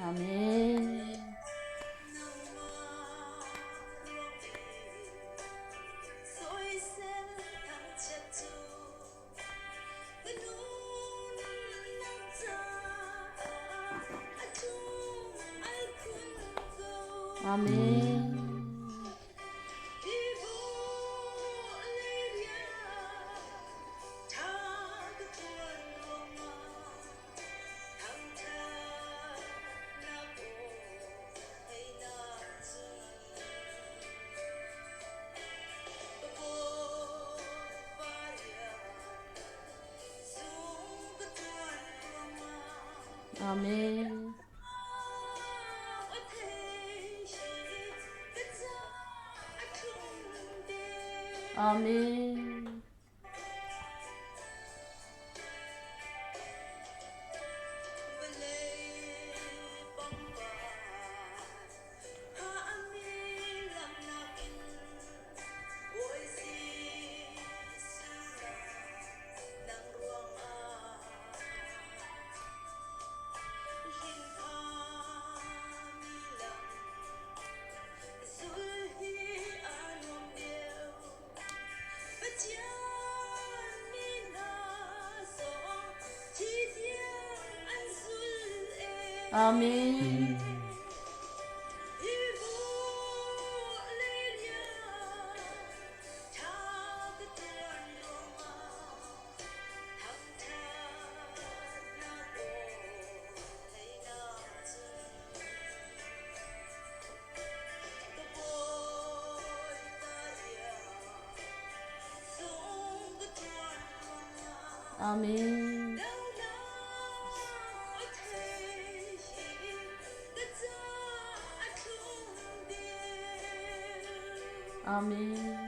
Amen. Amen. Amen. Amen. Amen. Amen. Amen.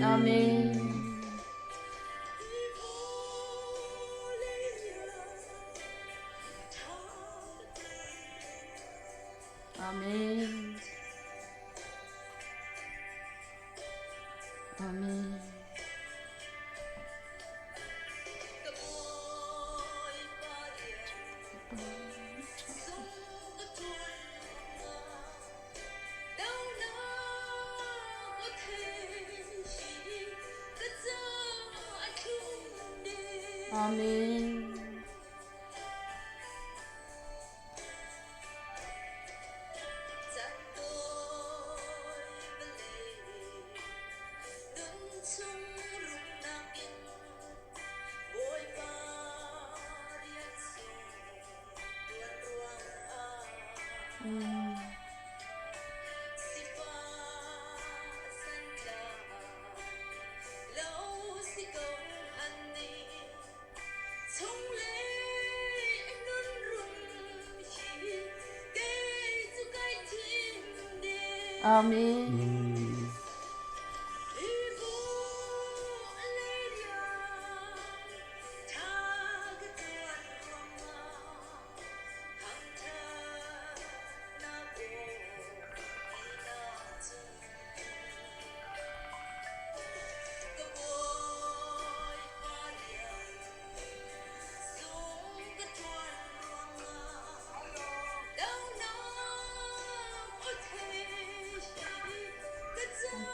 Amen. Amen. Amen. Amen. Amen. Mm. Amen. Mm.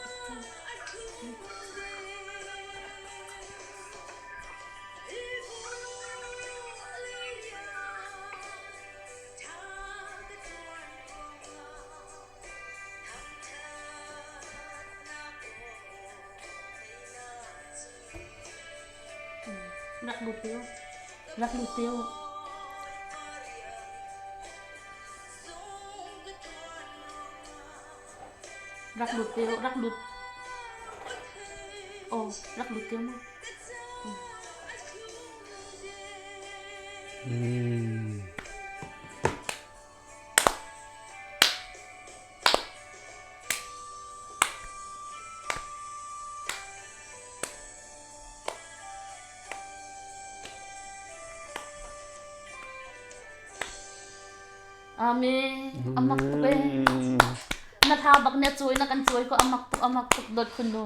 Rak lut te u. Rak lut te u. Rak lut te u. Rak lut. Oh, rak lut te mu. Mm. Amen. Amak tuk e. Na thau bak ne cuai na kan cuai ko amak tuk amak tuk dot khun nu.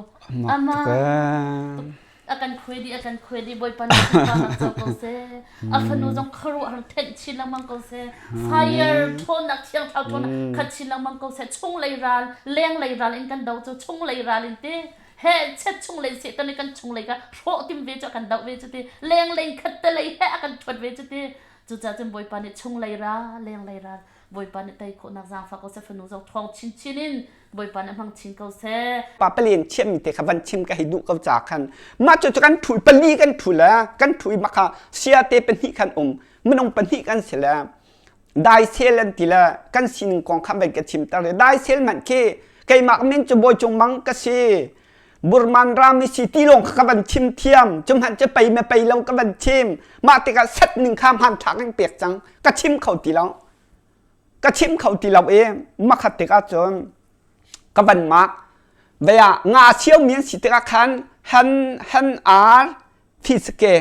Amak tuk e. A kan khuai dih a kan khuai dih Bawipa nih sunparnak co ko seh. A fanu zong khuaruah har thenh chin lengmang ko seh. Fire ṭhawnnak thiang thlarau ṭhawnnak khat chin lengmang ko seh. Chunglei ral lenglei ral in kan do cu chunglei ral in ti he chet chunglei Satan nih kan chunglei kha hrawh tim ve cu a kan doh ve cu ti lenglei khat te lei he a kan ṭhuat ve cu ti cucaah cun Bawipa nih chunglei ral lenglei ral Bawipa nih tei khawhnak zaangfah ko seh fanu zong ṭhawng chinchin in Bawipa nih hmang chin ko seh. Pa palen thiammi te kha van chim ka hei duh ko ca khan mah cu kan thu pali kan thu le kan thu i makha sia te pahnih khan um minung pahnih kan si le dai sel an ti le kan sining kong kha van ka chim ter le dai sel man khi keimah min cu bawi cung mang ka si Burman ram i si ti lawng kha ka van chim thiam cu hmanh cu pei me pei lo ka van chim mah tikah set ning kha hman thlak in pek cang ka chim kho ti lo ka chim kho ti lo i makhat tikah cun ka van mak vea nga sio mi an si tikah khan han han ar fiske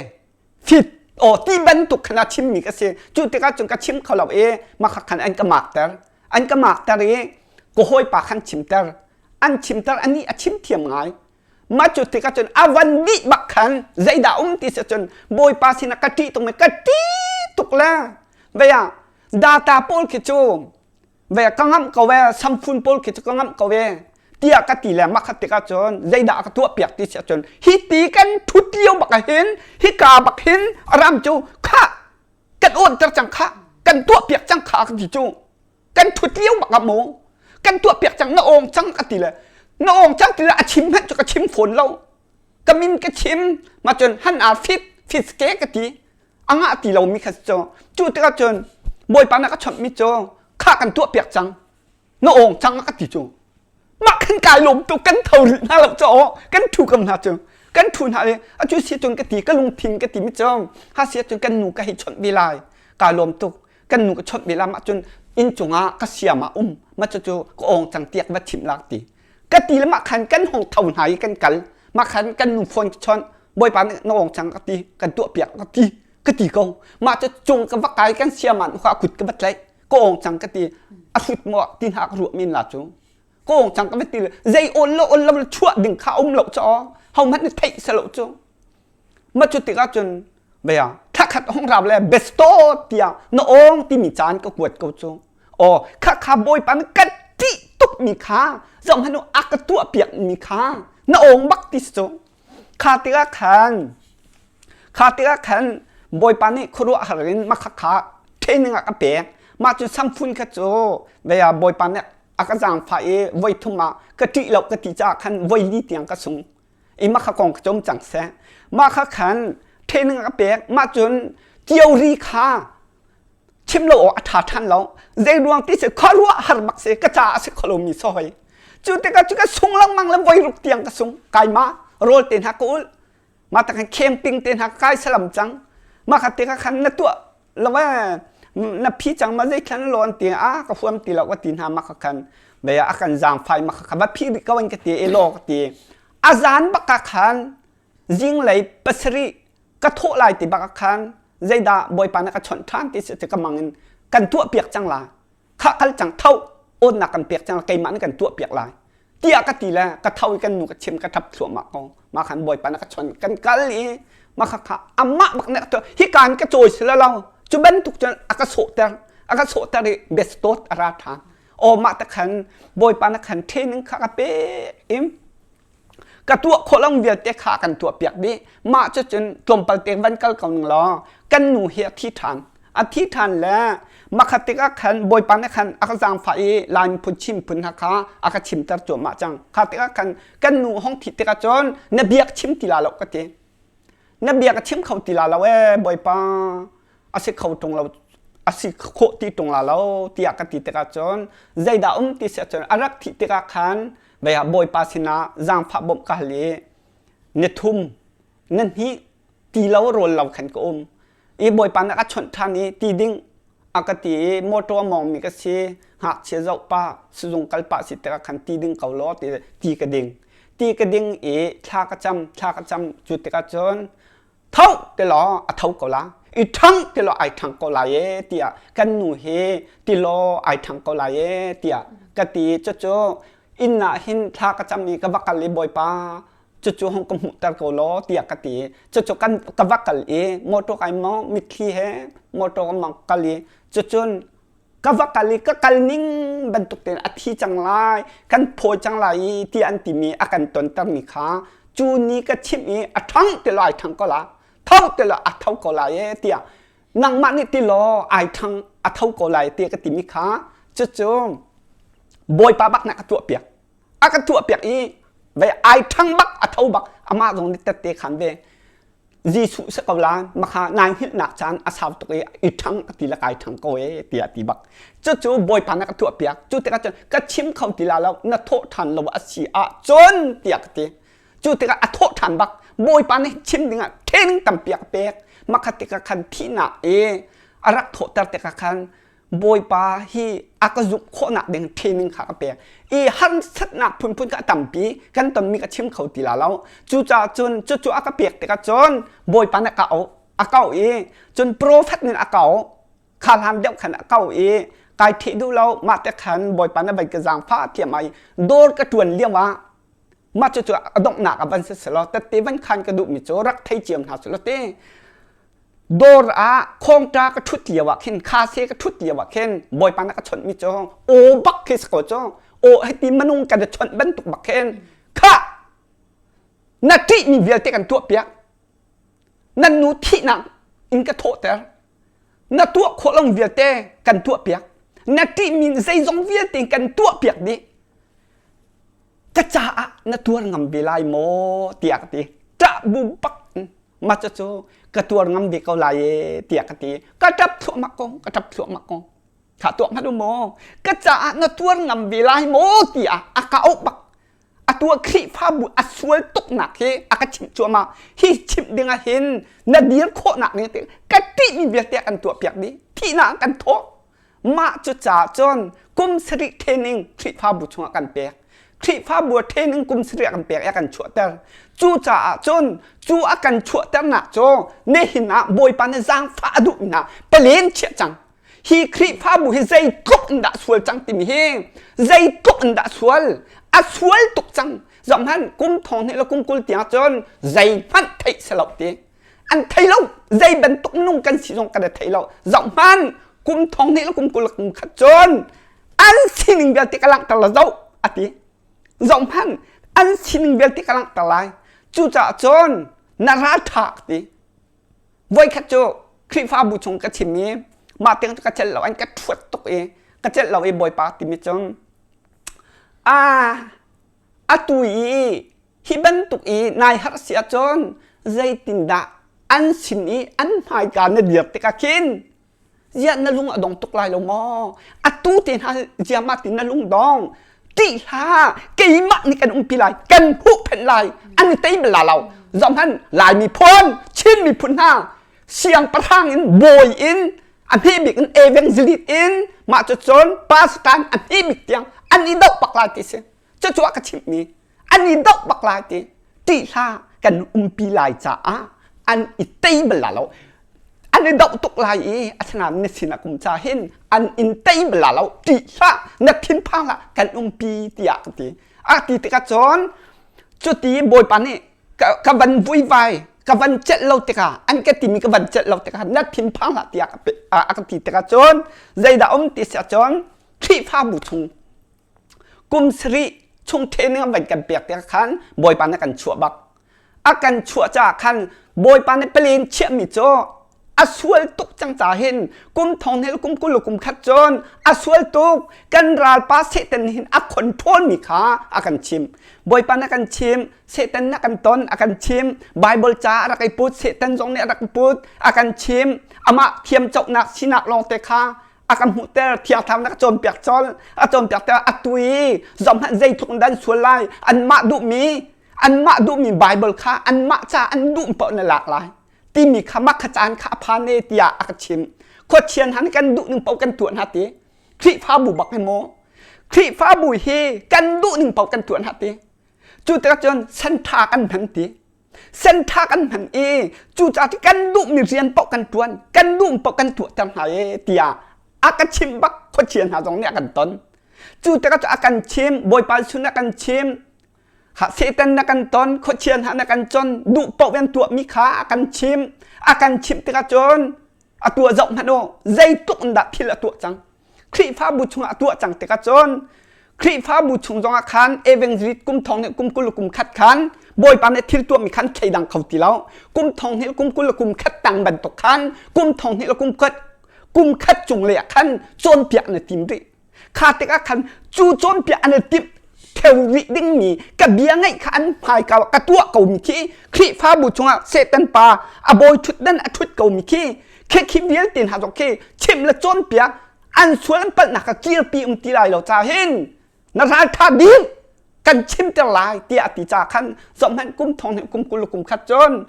fit o ti bantuk khan a chim mi ka si cu tikah cun ka chim kho lo i makha khan an ka mak ter an ka mak ter i ka hawipa khan chimter an chimter ani a chim thiam ngai mah cu tikah cun a van dih bak khan zeidah um ti si cun bawipa sinah ka ṭih tuk ka ṭih tuk le vea data pawl khi cu ve ka ngamh ko ve samphun pawl khi cu ka ngamh ko ve tiah ka ti le makhat tikah cun zeidah ka tuah piak ti si ahcun hi ti kan thut lio bak ah hin hika bak hin ram cu kha kan awnter cang kha kan tuah piak cang kha ka ti cu kan thut lio bak ah mu kan tuah piak cang na awng cang ka ti le na awng cang ti le a chim hmanh cu ka chim fawn lo ka min ka chim ma cun han a fit fit ke ka ti a ngah ti lomi kha cu cu tikah cun bawipa na ka chawnh mi cu kha kan tuah piak cang na awng cang ka ti cu mah khan kai lawm tu kan tho rih hna lo cu kan thu kam hna cu kan thu hna i atu si cun ka ti ka lungthin ka ti mi cu ha si cun kan nu ka hei chawnh ve lai ka lawm tuk kan nu ka chawnh ve la mah cun inn cungah ka siam ah um ma cu cu ka awng cang tiak va chimh lak ti ka ti le mah khan kan hong tho hna i kan kal mah khan kan nu phone ka chawnh bawipa nih na awng cang ka ti kan tuah piak ka ti ka ti ko mah cu cung ka va kai kan siaman kha kut ka va tlaih ka awng cang ka ti a hrut maw ti hna ka ruah men la cu ka awng cang ka va ti zei awl lo awl lo chuah ding kha um lo cho ho hmanh nih theih se lo cu ma cu tikah cun bia thakhat hong rap le besto tiah na awng timi caan ka kuat ko cu aw kha kha bawipa nih kan ṭih tuk mi kha zoh hmanh u a ka tuah piak mi kha na awng bak ti si cu Kha tikah khan kha tikah khan Bawipa nih khuaruahhar in mah kha training a ka pek. Mah cu samphun kha cu vei ah Bawipa nih a ka zaangfah i voi thum ah ka ṭih lo ka ti caah khan voi li tiang ka sung. I mah kha kong kha cu um cang seh. Mah kha khan training a ka pek. Mah cun theory kha chim lo awk a ṭha ṭhan lo zei ruang ti si khuaruah har bak si ka caah a si kho lomi soi cu tikah cu ka sung lengmang le voi ruk tiang ka sung kai ma rawl te hna ka ulh ma tak khan camping te hna kai salam cang ma kha te kha khan na tuah lo na phi cang ma zei thlan lawn ti a ka huam ti lo ka ti hna ma kha khan ve a kan zaang fai ma kha kha va phi ko in ka ti e lo ka ti a zan bak ka khan zinglei pasarih ka thawh lai ti bak ah khan zeidah bawipa na ka chawnh ṭhan ti si ka mang in kan tuah piak cang la khah kal cang tho awnnak kan pek cang la keimah nih kan tuah piak lai tiah ka ti le ka tho i kan nu ka chim ka ṭap thluahmah ko mah khan bawipa na ka chawnh kan kal i mah kha kha amah bak nih hi kaan ka cawi si lo cu bantuk cun a ka sawhter a ka sawhter i bestot a ra ṭhan aw mah te khan bawipa na khan training kha ka pek i ka tuah khawh lo vialte kha kan tuah piak dih mah cucun tlawmpal te van kal ko ning law kan nu hi a thi ṭhan a thi ṭhan le makhat tikah khan bawipa nih khan a ka zaangfah i Lai miphun chim phun hna kha a ka chimter cuahmah cang kha tikah khan kan nu hong thih tikah cun na biak chim ti la lo ka ti. Na bia ka chim kho ti la lo ee Bawipa. A si kho ṭung lo a si khawh ti ṭung la lo tiah ka ti tikah cun zeidah um ti si ahcun a rak thih tikah khan vei ah Bawipa sinah zaangfah bawmh ka hal i ni thum na hnih ti lo rawl lo khan ka um i Bawipa nih a ka chawnh ṭhan i ti ding a ka ti i motor a mawngmi ka si ngakchia zoh pah sizung kal pah si tikah khan ti ding ko law ti ti ka ding ti ka ding i thla ka cam thla ka cam cu tikah cun tho ti law a tho ko la i ṭhang ti law ai ṭhang ko lai e tiah kan nu hi ti law ai ṭhang ko lai e tiah ka ti cucu inn ah hin thla ka cam i ka va kal i Bawipa cucu hong ka hmuhter ko law tiah ka ti cucu kan ka va kal i motor kai maw mitthli he motor ka mang kal i cucun ka va kal i ka kal ning bantuk tein a thi cang lai kan phawi cang lai i tiah an timi a kan tontermi kha cu ni ka chimh i a ṭhang ti law ai ṭhang ko la tho ti law a tho ko lai e tiah nangmah nih ti law ai ṭhang a tho ko lai tiah ka timi kha cucu Bawipa bak nih a ka tuahpiak a ka tuahpiak i ve ai ṭhang bak a tho bak amah zong nih tette khan ve Jesuh si ko la makha nai hngilhnak caan a sau tuk i i ṭhang a ti le kai ṭhang ko e tiah ti bak cucu Bawipa na ka tuahpiak cu tikah cun ka chim kho ti la lo na thawh ṭhan lo a si ahcun tiah ka ti cu tikah a thawh ṭhan bak Bawipa nih chim dingah training tampi a ka pek makha tikah khan thihnak i a rak thawhter tikah khan Bawipa hi a ka zumh khawhnak ding training kha ka pek i harsatnak phunphun kha a tampi kan tonmi ka chim kho ti la lo cucaah cun cucu a ka pek tikah cun Bawipa nih a ka auh a kau i cun prophet nih a kau kha hlan deuh khan a kau i kai theh duh lo mah te khan Bawipa na van ka zaangfah thiam ai dawr ka ṭuan lio ah mah cucu a donghnak ah van si selaw tette van khan ka duhmi cu rak thei ciam hna selaw te Dawr ah khawngṭa ka ṭhut lio ah khin khase ka ṭhut lio ah khin Bawipa nih a ka chawnhmi cu aw bak khi si ko cu aw hiti minung kan i chawnh bantuk bak khin khah na ṭihmi vialte kan tuahpiak nan nu thihnak in ka thawhter na tuah khawh lo vialte kan tuahpiak na ṭihmi zeizong vialte kan tuahpiak dih ka caah na tuar ngam ve lai maw tiah ka ti ṭah bu bak mah cucu ka tuar ngam ve ko lai e tiah ka ti ka ṭap thluahmah ko ka ṭap thluahmah ko kha tuah hngat u maw ka caah na tuar ngam ve lai maw tiah a ka auh bak a tuah Khrihfabu a sual tuknak hi a ka chimh cuahmah hi chimh ding ah hin na dir khawhnak ning te ka ṭihmi vialte kan tuah piak dih thihnak kan thawh Mah cucaah cun kum sarih training Khrihfabu chungah kan pek. Khrihfabu training kum sarih kan pek i a kan chuahter. Cucaah cun cu a kan chuahternak cu nihin ah Bawipa nih zaangfah a duhmi hna palen chiah cang. Hi Khrihfabu hi zeitluk in dah sual cang timi hi zeitluk in dah sual a sual tuk cang. Zohhmanh kum thong hnih le kum 20 tiang cun zeihmanh theih si lo ti. An thei lo zei bantuk minung kan si zong kan i thei lo zoh hmanh kum thong hnih le kum 20 kum khat cun an sining vialte ka langhter la zoh a ti zoh hmanh an sining vialte ka langhter lai cucaah cun na ralṭha ka ti voikhat cu Khrihfabu chung ka chim i mah tiang cu ka celh lo an ka ṭhuat tuk i ka celh lo i Bawipa timi cun a atu i Hi bantuk i nai harh si ahcun zeitindah an sin i an hmaika na dir tikah khin ziah na lung a dong tuk lai lo maw? Atu te hna ziahmah ti na lung dong. Ṭih hlah, keimah nih kan umpi lai, kan huhphenh lai, an i tei bal la lo. Zohhmanh, Lai miphun, Chin miphun hna, siangpahrang in, bawi in, a hme bik in evangelist in, mah cucun pastor a hme bik tiang an i doh bak lai ti si. Cucu a ka chimhmi an i doh bak lai ti ṭih hlah kan umpi lai caah an i tei bal la lo an i doh tuk lai i asinain na sinah kum ca hin an in tei bal la lo ṭih hlah na thinphang hlah kan umpi tiah ka ti a ti tikah cun cuti bawipa nih ka van vuivai ka van celh lo tikah an ka timi ka van celh lo tikah na thinphang hlah tiah a ka ti tikah cun zeidah um ti si ahcun Khrihfabu chung Kum sarih chung training an van kan pek tikah khan Bawipa nih a kan chuah bak. A kan chuah caah khan Bawipa nih palen chiahmi cu A sual tuk cang ca hin kum thong hnih kum 20 kum khat cun a sual tuk kan ralpa Satan hin a control mi kha a kan chim. Bawipa na kan chim, Satan na kan ton a kan chim, Bible ca a rak i put, Satan zong nih a rak put, a kan chim. Amah thiam cohnak sinak lawng te kha a kan hmuhter thiang thlarau na ka cawnpiak colh a cawnpiak ter a tu i zohhmanh zeitluk in dan sual lai anmah duhmi anmah duhmi Bible kha anmah ca an duh paoh na lak lai timi kha mah kha caan kha a phan e tiah a ka chim khuachian han kan duh ning paoh kan tuah hna ti Khrihfabu bak hi maw Khrihfabu hi kan duh ning paoh kan tuah hna ti cu tikah cun sentha kan hman ti Sentha kan hman i cucaah kan duhmi rian paoh kan ṭuan, kan duh paoh kan tuahter hna e tiah a ka chimh bak khuachia hna zong nih a kan ton. Cu tikah cu a kan chim, Bawipa sun a kan chim, Satan na kan ton, khuachia hna na kan chon, duh paoh kan tuahmi kha a kan chim. A kan chimh tikah cun a tuah zoh hmanh u, zeitluk in dah thil a tuah cang. Khrihfabu chungah a tuah cang tikah cun Khrihfabu chung zongah khan evangelist kum thong nih kum 20 kum khat khan Bawipa nih thil tuahmi khan thleidang kho ti lo. Kum thong hnih kum 20 kum khat tang bantuk khan kum thong hnih kum khat kum khat cung le ah khan cawnpiak na tim rih. Kha tikah khan cu cawnpiak an i timh theo rih dingmi ka bia ngaih kha an hmaika ka tuah komi khi Khrihfabu chungah Satan pa a bawi ṭhutdan a ṭhut komi khi khi vialte hna zong khi chimh le cawnpiak an sual an palhnak kha kirpi um ti lai lo ca hin na ralṭha ding kan chimter lai tiah a ti ca khan zohhmanh kum thong hnih kum 20 kum khat cun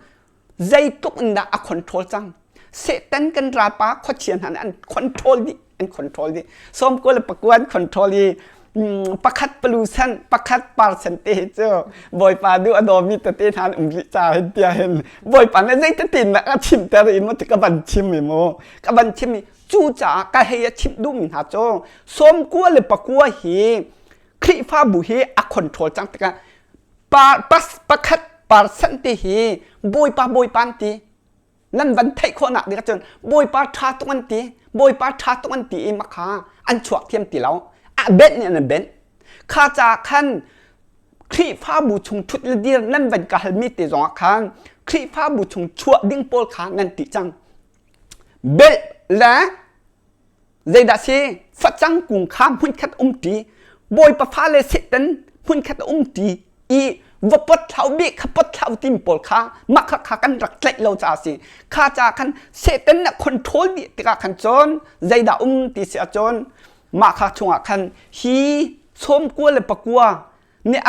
zeitluk in dah a control cang Satan kan ralpa khuachia hna nih an control dih an control dih 19 le pakua an control i pakhat palu sen pakhat percent te hi cu bawipa duh a dawmi tete hna an um rih ca hin tiah hin bawipa nih zeitatin dah a chimter i mu ti ka van chim i mu ka van chim i cu caah ka hei a chimh duhmi hna cu 91 le pakua hi Khrihfabu hi a control cang tikah pa, pakhat percent te hi bawipa bawipa an ti nan van theih khawhnak ding ahcun bawipa ṭha tuk an ti bawipa ṭha tuk an ti i makha an chuak thiam ti lo a benh nih an benh kha ca khan Khrihfabu chung ṭhut le dir nan van ka halmi te zongah khan Khrihfabu chung chuah ding pawl kha nan ti cang belh le Zeidah si facang kung kha hmunkhat umṭi, Bawipa fale Satan hmunkhat umṭi i va pot thlau bik kha pot thlau tim pawl kha mah kha kha kan rak tlaih lo caah si. Kha ca khan Satan nih control dih tikah khan cun zeidah um ti si ahcun mah kha chungah khan hi 91 le pakua nih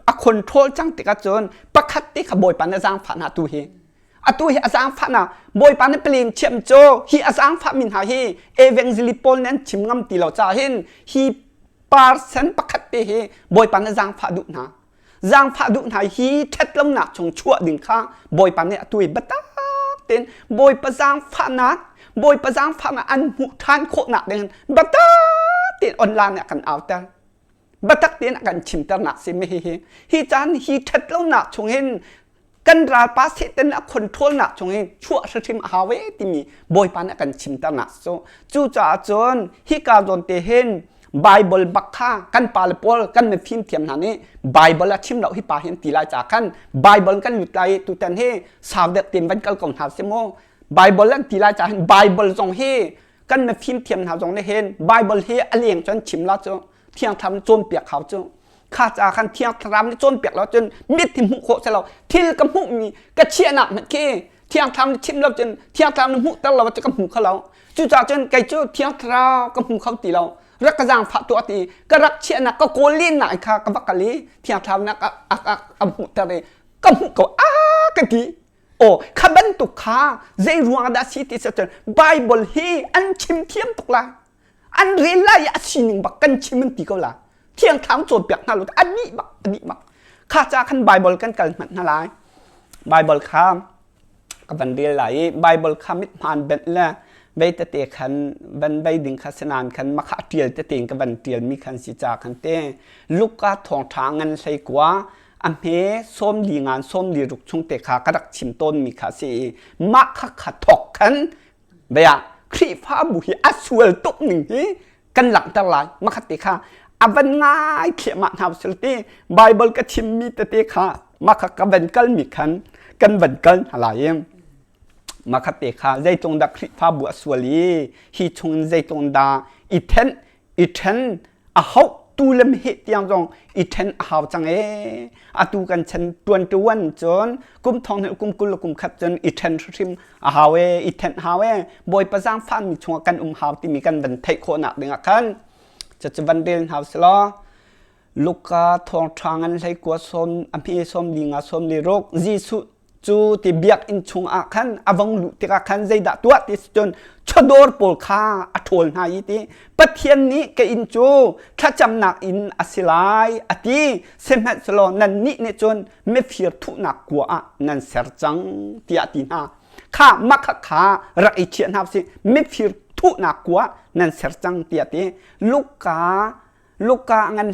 a control cang tikah cun pakhat te kha Bawipa nih a zaangfah hna tu hi. Atu hi a zaangfah na Bawipa nih palen thiam cu hi a zaangfah mi hna hi evangelist pawl nih an chim ngam ti lo caah hin hi percent pakhat te hi Bawipa nih zaangfah duh hna. Zaangfah duh hna hi ṭhatlonak chung chuah ding kha Bawipa nih atu hi biatak tein Bawipa zaangfahnak Bawipa zaangfahnak an hmuh ṭhan khawhnak ding biatak tein online ah kan auter. Biatak tein a kan chimternak si mi hihi hi caan hi ṭhatlonak chung hin kan ralpa Satan a control nak chung hin chuah hrimhrim a hau e timi Bawipa nih a kan chimternak cu cucaah cun hika zawn te hin Bible bak kha kan pa le pawl kan mifim thiam hna nih Bible a chim lo hi pa hin ti lai ca khan Bible kan lut lai tutan hi sau deuh tin van kal ko hna si mu Bible an ti lai ca hin Bible zong hi kan mifim thiam hna zong nih hin Bible hi a leng cun chim la cu Thiang Thlarau nih cawnpiak hau cu kha ca khan Thiang Thlarau nih cawnpiak lo cun mit hi hmuh khawh si lo thil ka hmuhmi ka chiahnak hmanh khi Thiang Thlarau nih chim lo cun Thiang Thlarau nih hmuhter lo cu ka hmu kho lo cucaah cun kei cu Thiang Thlarau ka hmu kho ti lo rak ka zaangfah tuah ti ka rak chiahnak ka kawl lennak kha ka va kal i Thiang Thlarau nih a a hmuhter i ka hmuh ko a ka ti aw kha bantuk kha zei ruang dah si ti cun Bible hi an chim thiam tuk lai an rel lai i a sining bak kan chim an ti ko la thiang thlarau cawnpiak hna lo a dih bak a dih bak kha ca khan Bible kan kal hmanh hna lai Bible kha ka van rel lai i Bible kha mit hmaan benh le vei tete khan van vei ding kha sinan khan makha ṭial tete in ka van ṭial mi khan si ca khan te Luka thawngṭha ngan hlei kua a hme 40 ngan 46 chung te kha ka rak chim tawn mi kha si i mah kha kha thok khan Bia Khrihfabu hi a sual tuk ning hi kan langhter lai. Makhat te kha a van ngai thliahmah hna usila ti Bible ka chimmi tete kha makha ka van kalmi khan kan van kal hna lai i. Makhat te kha zeitlung dah Khrihfabu a sual i hi chungin zeitlung dah i thenh i ṭhen a hauh tu le meheh tiang zong i ṭhen a hau cang ee. Atu kan chan ṭuan ṭuan cun kum thong hnih kum 20 le kum khat cun i ṭhen hrimhrim a hau ee, i thenh hau ee. Bawipa zaangfahmi chungah kan um hau timi kan van theih khawhnak dingah khan cucu van rel hna usih law Luka thawngṭha ngan hlei kua sawm a hme 45 46 Jesuh cu ti biakinn chungah khan a vong luh tikah khan zeidah tuah ti si cun chawdawr pawl kha a ṭhawl hna i ti Pathian nih ka inn cu thlacamnak inn a si lai a ti sihmanhsehlaw nannih nih cun mifir thuhnak kua ah nan ser cang tiah a ti hna kha mah kha rak i chiah hna usih mifir thuhnak kua nan ser cang tiah ti Luka Luka ngan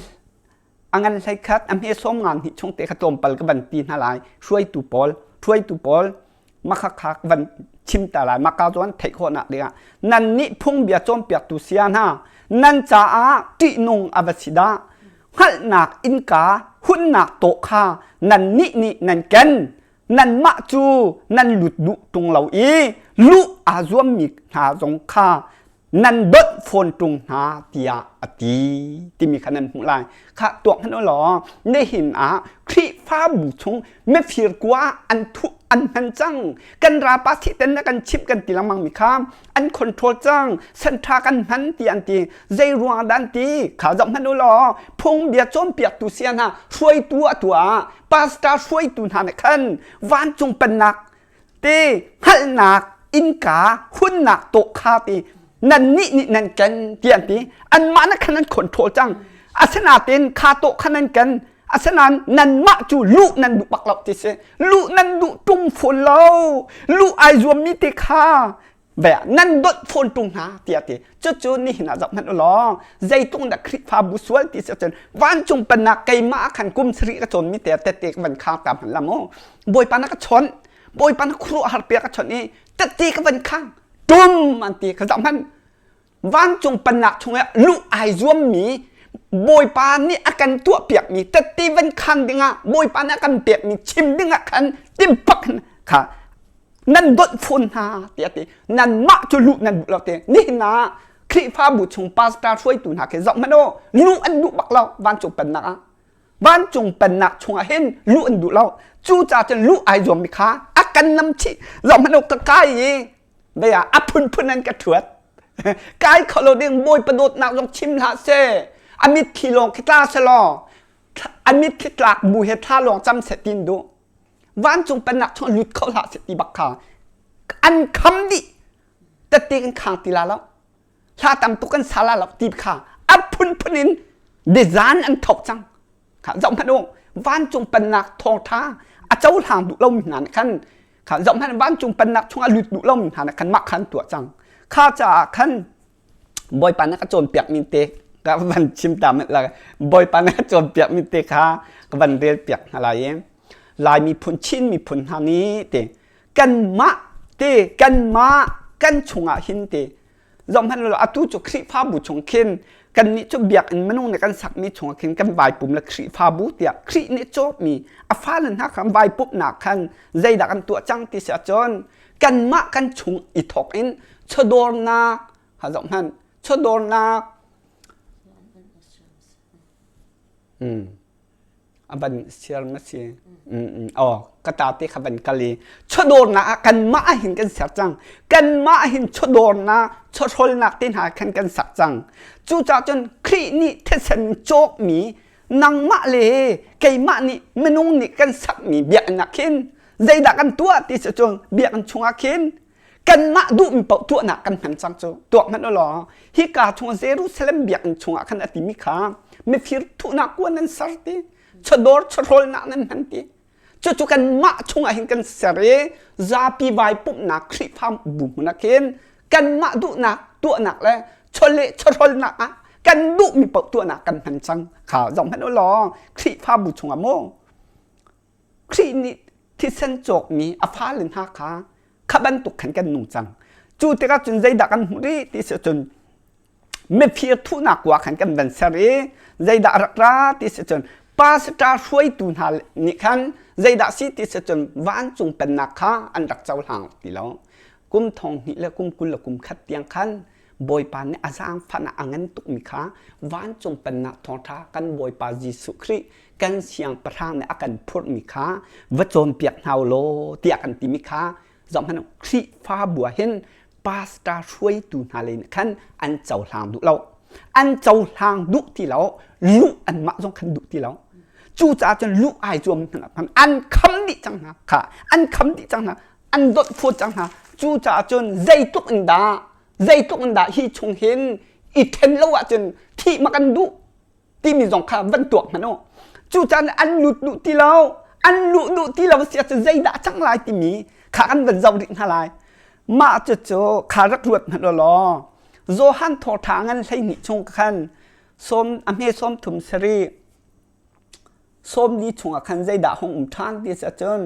a ngan hlei khat a hme som ngan hi chung te kha tlawmpal ka van ti hna lai hruaitu pawl hruaitu pawl makha kha van chim ta lai maka chuan theih khawhnak dingah nan nih phungbia cawnpiaktu sia hna nan caah ṭihnung a va si dah hngalhnak innka hunnak tawh kha nan nih nih nan ken nanmah cu nan lut duh ṭung lo i luh aa zuammi hna zong kha nan donh fawn ṭung hna tiah a ti timi kha nan hmuh lai. Khah tuak hmanh u law nihin ah Khrihfabu chung mifir kua an thuh an hman cang. Kan rapa thihten na kan chimh kan ti lengmang mi kha an control cang. Sanṭha kan hman ti an ti. Zei ruang dah an ti? Kha zoh hmanh u law phungbia cawnpiaktu sia hna hruaitu a tuah pastor hruaitu hna nih khan vancung pennak te hngalhnak innka hunnak tawh kha ti nannih nih nan ken ti an ti anmah na khan an control cang asinain kha tawh kha nan ken asinain nanmah cu luh nan duh bak lo ti si luh nan duh tung fawn lo luh ai zuammi te kha ve nan dot fawn tung hna tiah ti cucu nihin ah zoh hmanh u law zeitung dah Khrihfabu sual ti si cun vancung pennak keimah khan kum sarih ka cawnmi te tette ka van khang ta hmanh la mu Bawipa na ka chawnh Bawipa na khuaruahhar pia ka chawnh i tette ka van khang tum an ti ka zoh hmanh vancung pennak chungah luh ai zuammi Bawipa nih a kan tuahpiakmi tette van khan dingah Bawipa nih a kan pekmi chim dingah khan timpak kha nan donh fawn hna tiah ti nanmah cu luh nan duh lo ti nihin ah Khrihfabu chung pastor hruaitu hna khi zoh hmanh u luh an duh bak lo vancung pennak ah vancung pennak chungah hin luh an duh lo cu ca cun luh ai zuam mi kha a kan nam chih zoh hmanh u ka kai i vei ah a phunphun an ka ṭhuat kai kho lo ding bawipa dawtnak zong chim hlah seh a mitthli lawng khi tla selaw a mitthli tlak bu he thla lawng cam seh tin duh vancung pennak chung lut kho hlah seh ti bak kha an kham dih tette kan khang ti la lo hla tam tuk kan sa la lo ti kha a phunphun in design an thok cang kha zoh hmanh u vancung pennak thawngtha a cohlang duh lomi hna nih khan kha zoh hmanh vancung pennak chungah lut duh lomi hna nih khan mah khan tuah cang kha caah khan Bawipa na ka cawnpiak mi te ka van chim ta la Bawipa na ka cawnpiak mi te kha ka van rel piak hna lai i Lai miphun Chin miphun hna nih te kanmah te kanmah kan chungah hin te zohhmanh law atu cu Khrihfabu chung khin kannih cu biakinn minung nih kan sakmi chungah khin kan vaipum le Khrihfabu tiah Khrih nih cawkmi a fale hna khan vaipumnak khan zeidah kan tuah cang ti si ahcun kanmah kan chung i thawk in chawdawrnak ha zoh hmanh chawdawrnak a van siar ma si oh ka ta te kha van kal i chawdawrnak ah kanmah ah hin kan ser cang kanmah hin chawdawrnak chawhrawlnak te hna khan kan sak cang cucaah cun Khrih nih thisen cawkmi nangmah le keimah nih minung nih kan sakmi biakinn ah khin zeidah kan tuah ti si cun biakinn chungah khin kanmah duhmi paoh tuahnak kan hman cang cu tuak hmanh u law hika chung Jerusalem biakinn chungah khan a timi kha mifir thuhnak kuan nan ser ti chawdawr chawhrawlnak nan hman ti cucu kanmah chungah hin kan ser i zapi vai pumhnak Khrihfa bu hmun ah khin kanmah duhnak tuahnak le chawleh chawhrawlnak ah kan duhmi paoh tuahnak kan hman cang kha zoh hmanh u law Khrihfabu chungah maw Khrih nih thisen cawkmi a fale hna kha kha bantuk khan kan nung cang. Cu tikah cun zeidah kan hmuh rih ti si cun mifir thuhnak kua khan kan van ser i zeidah rak ra ti si cun pastor hruaitu hna nih khan zeidah si ti si cun vancung pennak kha an rak cohlang ti lo. Kum thong hnih le kum 20 le kum khat tiang khan Bawipa nih a zaangfahnak a ngan tukmi kha vancung pennak thawngṭha kan Bawipa Jesuh Khrih kan siangpahrang nih a kan phurhmi kha va cawnpiak hna u law tiah kan timi kha zohhmanh u Khrihfabu ah hin pastor hruaitu hna lei nih khan an cohlang duh lo. An cohlang duh ti lo, luh anmah zong khan duh ti lo. Cucaah cun luh ai zuam hna an kham dih cang hna kha an kham dih cang hna an donh phut cang hna. Cucaah cun zeitluk in dah zeitluk in dah hi chung hin i ṭhen lo ahcun thih ma kan duh timi zong kha van tuak hmanh u. Cucaah an lut duh ti lo an luh duh ti lo si ahcun zeidah cang lai timi kha kan van zoh rih hna lai. Mah cucu kha rak ruat hmanh u law Johan thawṭha ngan 12 chung khan sawm a hme 30 sarih 40 chungah khan zeidah hung um ṭhan ti si ahcun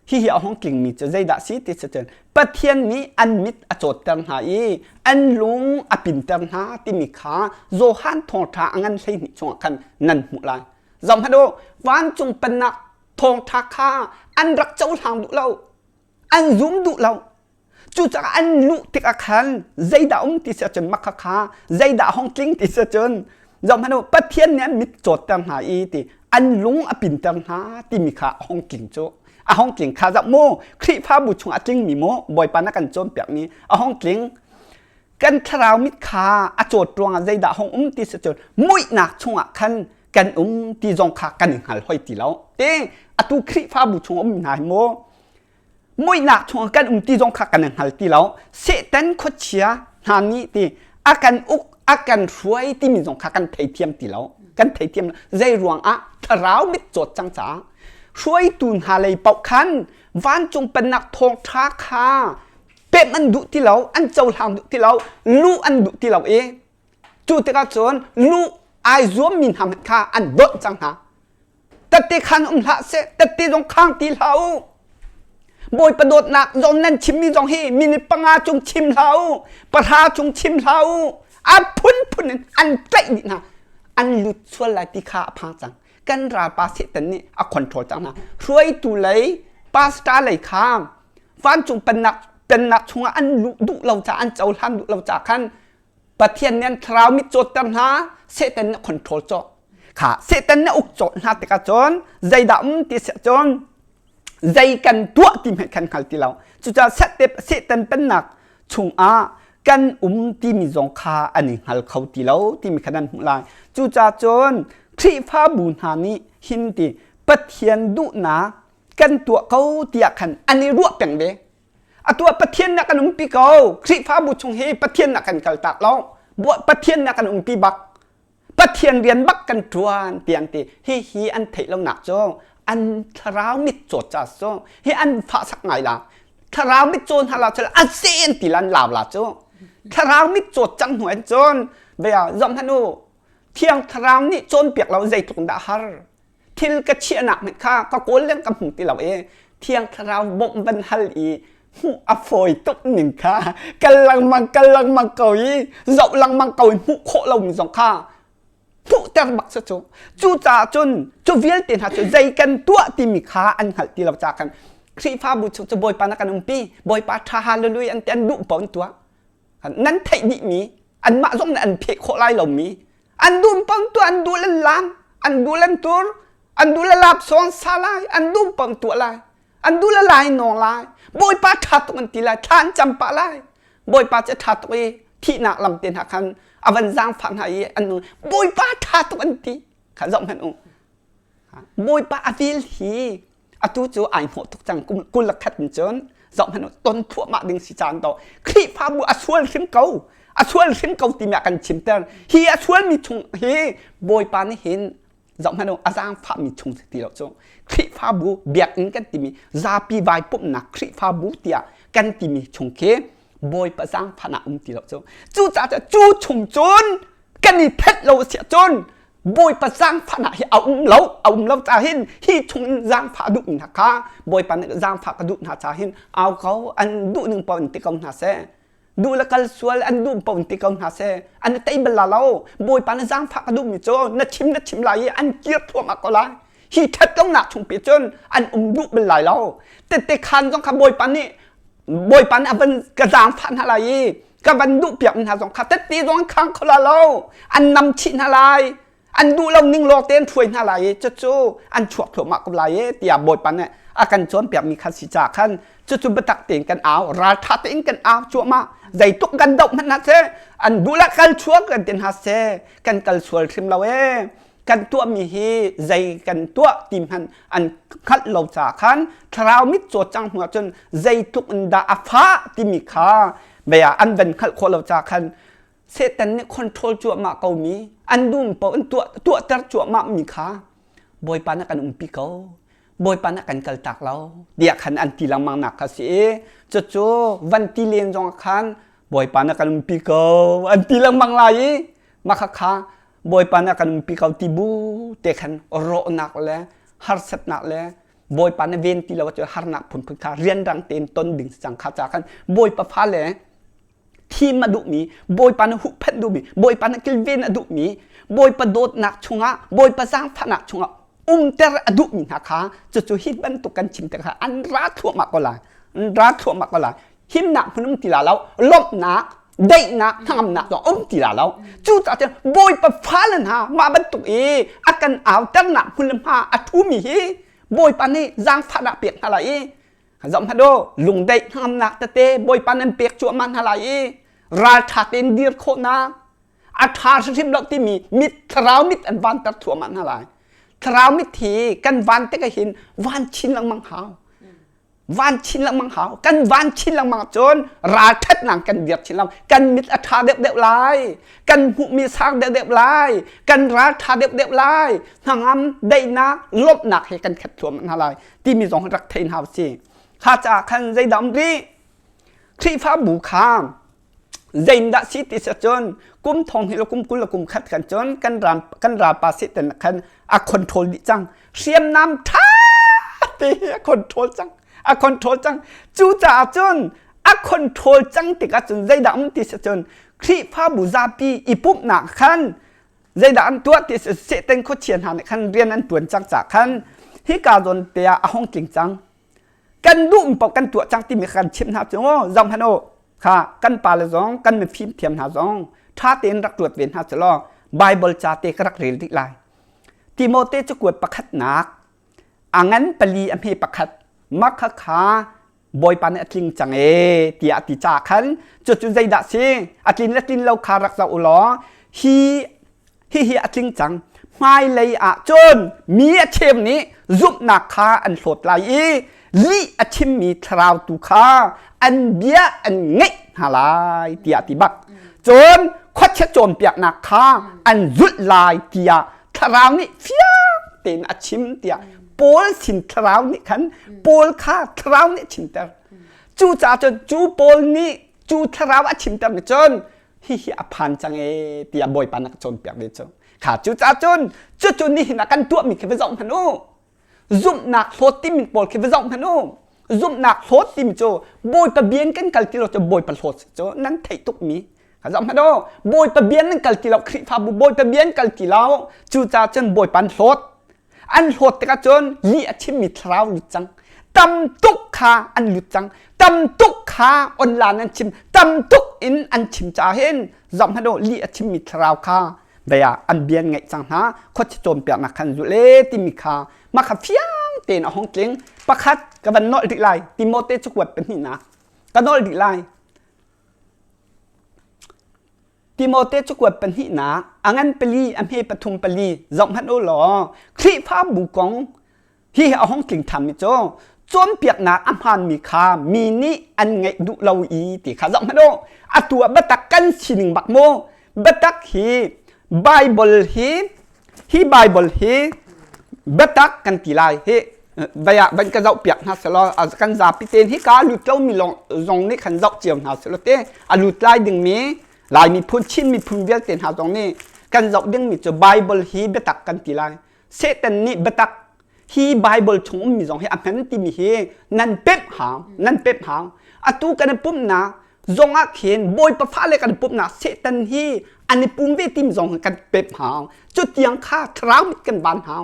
hihi a hung tlingmi cu zeidah si ti si cun Pathian nih an mit a cawtter hna i an lung a pinter hna timi kha Johan thawngṭha a ngan 12 chungah khan nan hmuh lai. Zohhmanh u, vancung pennak thawngṭha kha an rak cohlang duh lo, an zum duh lo. Cucaah an luh tikah khan zeidah um ti si ahcun mah khakha zeidah hong tling ti si ahcun zohhmanh u Pathian nih an mit cawtter hna i ti an lung a pinter hna timi kha a hong tling cu a hong tling kha zoh mu Khrihfabu chung a tlingmi mu Bawipa na kan cawnpiakmi a hong tling kan thlarau mit kha a cawt ruangah zeidah hong um ti si cun muihnak chungah khan kan um ti zong kha kan i hngal hoi ti lo te atu Khrihfabu chung um hna hi mu muihnak chungah kan um ti zong kha kan hngal ti lo Satan khuachia hna nih ti a kan uk a kan hruai timi zong kha kan theithiam ti lo kan theithiam zei ruang ah thlarau mit cawt cang caah hruaitu hna lei paoh khan vancung pennak thawngṭha kha pemh an duh ti lo an cohlang duh ti lo luh an duh ti lo i cu tikah cun luh ai zuammi hna hmanh kha an donh cang hna Tette khan um hlah seh, tette zong khang ti hlah u. Bawipa dawtnak zong nan chimmi zong hi minute panga chung chim hlah u, pahra chung chim hlah u. A phunphun in an tlaih dih hna. An lut sual lai ti kha a phang cang. Kan ralpa Satan nih a control cang hna. Hruaitu lei, pastor lei kha vancung pennak pennak chungah an luh duh lo ca an cohlan duh lo ca khan Pathian nih an thlarau mit cawtter hna Satan nih control cawh kha Satan nih uk cawh hna tikah cun zeidah um ti si cun zei kan tuah ti hmanh kan hngal ti lo cucaah Satan pennak chungah kan um timi zong kha an i hngal kho ti lo timi kha nan hmuh lai cucaah cun Khrihfabu hna nih hin ti Pathian duhnak kan tuah ko tiah khan an i ruah peng ve Atu ah Pathian nih a kan umpi ko. Khrihfabu chung hi Pathian nih a kan kaltak lo. Pathian nih a kan umpi bak. Pathian rian bak kan ṭuan ti an ti. Hihi an theih lonak cu an thlarau mit cawt ca cu hi an fahsak ngai la. Thlarau mit caw hna la cu a se an ti lan lau la cu. Thlarau mit cawt cang hnu an cun bia zong hmanh u Thiang thlarau nih cawnpiak lo zeitluk dah har. Thil ka chiahnak hmanh kha ka kawl leng ka hmu ti lo i Thiang Thlarau bawmh van hal i hmuh a fawi tuk ning kha kal lengmang kal lengmang ko i zoh lengmang ko i hmuh khawh lomi zong kha hmuhter bak si cu. Cucaah cun cu vialte hna cu zei kan tuah timi kha an hngalh ti lo caah khan Khrihfabu chung cu Bawipa na kan umpi Bawipa ṭha hallelujah an ti an duh paoh an tuah. Nan theih dihmi anmah zong nih an pheh khawh lai lomi an dum pang tu an duh le lam an duh le tur an duh le lap sawng sa lai an dum pang tuah lai an duh le lai nawng lai bawipa ṭha tuk an ti lai thla an cam pah lai bawipa cu ṭha tuk i thihnak lam te hna khan a van zaangfah hna i an bawipa ṭha tuk an ti kha zoh hmanh u bawipa a vil hi atu cu ai hnawh tuk cang kum 21 in cun zoh hmanh ton thluahmah ding si caan to Khrihfabu a sual hrim ko a sual hrim ko timi a kan chimter hi a sualmi chung hi Bawipa nih hin zoh hmanh a zaangfahmi chung si ti lo cu Khrihfabu biakinn kan timi zapi vai pumhnak Khrihfabu tiah kan timi chung khi Bawipa zaangfahnak um ti lo cu cucaah cu chung cun kan i phet lo si cun Bawipa zaangfahnak hi a um lo a um lo ca hin hi chung in zaangfah duh hna kha Bawipa nih zaangfah ka duh hna ca hin au ko an duh ning paoh in ti ko hna seh duh le kal sual an duh paoh in ti ko hna seh an tei bal la lo Bawipa nih zaangfah ka duhmi cu na chim na chim lai i an kir thluahmah ko lai hi ṭhat lonak chung pi cun an um duh bal lai lo tette khan zong kha Bawipa nih. Bawipa nih a van ka zaangfah hna lai i ka van duh piak hna zong kha tette zong an khang kho la lo an nam chih hna lai an duh lo ning lawng te an hruai hna lai i cucu an chuak thluahmah ko lai e tiah Bawipa nih a kan cawnpiak mi kha si ca khan cucu biatak tein kan au raltha tein kan au cuahmah zeituk kan doh hmanh hna seh an duh le kal chuak kan ti hna seh kan kal sual hrim lo e kan tuahmi hi zei kan tuah ti hmanh an hngalh lo ca khan thlarau mit caw cang hnu ahcun zeitluk in dah a fah timi kha bia an van hngalh khawh lo ca khan Satan nih control cuahmah ko mi an dum paoh an tuah tuahter cuahmah mi kha Bawipa nih kan umpi ko Bawipa nih kan kaltak lo tiah khan an ti lengmang nak kha si i cucu van ti len zong khan Bawipa nih kan umpi ko an ti lengmang lai i mah kha Bawipa nih kan umpi ko ti bu te khan rawhnak le harsatnak le Bawipa nih ven ti lo cu harnak phunphun kha rianrang tein ton ding cang kha ca khan Bawipa fale thim a duhmi Bawipa nih huhphenh duhmi Bawipa nih kilven a duhmi Bawipa dawtnak chungah Bawipa zaangfahnak chungah umter a duhmi hna kha cucu hi bantuk kan chim tikah an ra thluahmah ko lai an ra thluahmah ko lai himnak hmun um ti la lo lawmhnak daihnak hnangamnak zong um ti la lo cucaah cun Bawipa fale hna mah bantuk i a kan auternak hmun le hma a ṭhumi hi Bawipa nih zaangfahnak pek hna lai i zoh hmanh u lungdaih hnangamnak tete Bawipa nan pek cuahmah hna lai i ralṭha tein dir khawhnak a ṭha hrimhrim lo timi mit thlarau mit an vanter thluahmah hna lai thlarau mit hi kan van tikah hin van chin lengmang hau van chin lengmang hau kan van chin lengmang cun ralṭhatnak kan dir chin lengmang kan mit a ṭha deuhdeuh lai kan hmuhmi sang deuhdeuh lai kan ral ṭha deuhdeuh lai hnangam daihnak lawmhnak he kan khat thluahmah hna lai timi zong rak thei hna si kha caah khan zeidah um rih Khrihfabu kha Zeindah si ti si cun kum thong hi le kum 20 le kum khat kan cun kan ram kan ralpa Satan khan a control dih cang. Hriamnam ṭha te hi a control cang. A control cang. Cucaah cun a control cang tikah cun zeidah um ti si cun Khrihfabu zapi i pumhnak khan zeidah an tuah ti si Satan khuachia hna nih khan rian an ṭuan cang caah khan hika zawn te ah a hung tling cang. Kan duh paoh kan tuah cang timi kha kan chimh hna cu zoh hmanh u kha kan pale zong kan mifim thiam hna zong ṭha tein rak ruat ve hna cu law Bible ca te ka rak rel dih lai. Timote cakuat pakhatnak a ngan pali a hme pakhat makha kha Bawipa nih a tling cang ee tiah a ti caah khan cucu zeidah si a tlin le tlin lo kha rak zoh u law hi hihi a tling cang. Hmailei ah cun mi a cheu nih zumhnak kha an hlawt lai i lih a chimmi thlarau tu kha an bia an ngaih hna lai tiah ti bak. Cun khuachia cawnpiaknak kha an zulh lai tiah thlarau nih fiang tein a chim tiah Paul sin thlarau nih khan Paul kha thlarau nih a chimter. Cucaah cun cu Paul nih cu thlarau a chimter nih cun hihi a phan cang ee tiah Bawipa na ka cawnpiak ve cu. Kha cucaah cun cucu nihin ah kan tuahmi khi va zoh hmanh u. Zumhnak hlawt timi pawl khi va zoh hmanh u. Zumhnak hlawt timi cu Bawipa bia in kan kal ti lo cu Bawipa hlawt cu nan theih tukmi. Kha zoh hmanh u. Bawipa bia nan kal ti lo Khrihfabu Bawipa bia in kal ti lo. Cucaah cun Bawipa an hlawt. An hlawt tikah cun lih a chimmi thlarau lut cang. Tam tuk kha an lut cang. Tam tuk kha online an chim. Tam tuk in an chim caah hin zoh hmanh u lih a chimmi thlarau kha vei ah an bia an ngaih cang hna. Khuachia cawnpiaknak khan zulh e timi kha mah kha fiang tein a hung tling. Pakhat ka van nolh rih lai. Timote cakuat pahnihnak ka nolh rih lai. Timote cakuat pahnihnak a ngan pali a hme pathum pali zoh hmanh u law Khrihfabu kong hi a hung tling ṭhanmi cu cawnpiaknak a hmaanmi kha mi nih an ngaih duh lo i ti kha zoh hmanh u atu ah biatak kan sining bak mu biatak hi Bible hi hi Bible hi biatak kan ti lai hi vai ah van ka zoh piak hna selaw kan zapi tein hi ka lut lomi zong nih khan zoh cio hna selaw te a lut lai dingmi Lai miphun Chin miphun vialte hna zong nih kan zoh dingmi cu Bible hi biatak kan ti lai Satan nih biatak hi Bible chung ummi zong hi a hman timi hi nan pemh hau nan pemh hau atu kan i pumhnak zong ah khin Bawipa fale kan i pumhnak Satan hi an i pum ve timi zong kan pemh hau cu tiang kha thlarau mit kan van hau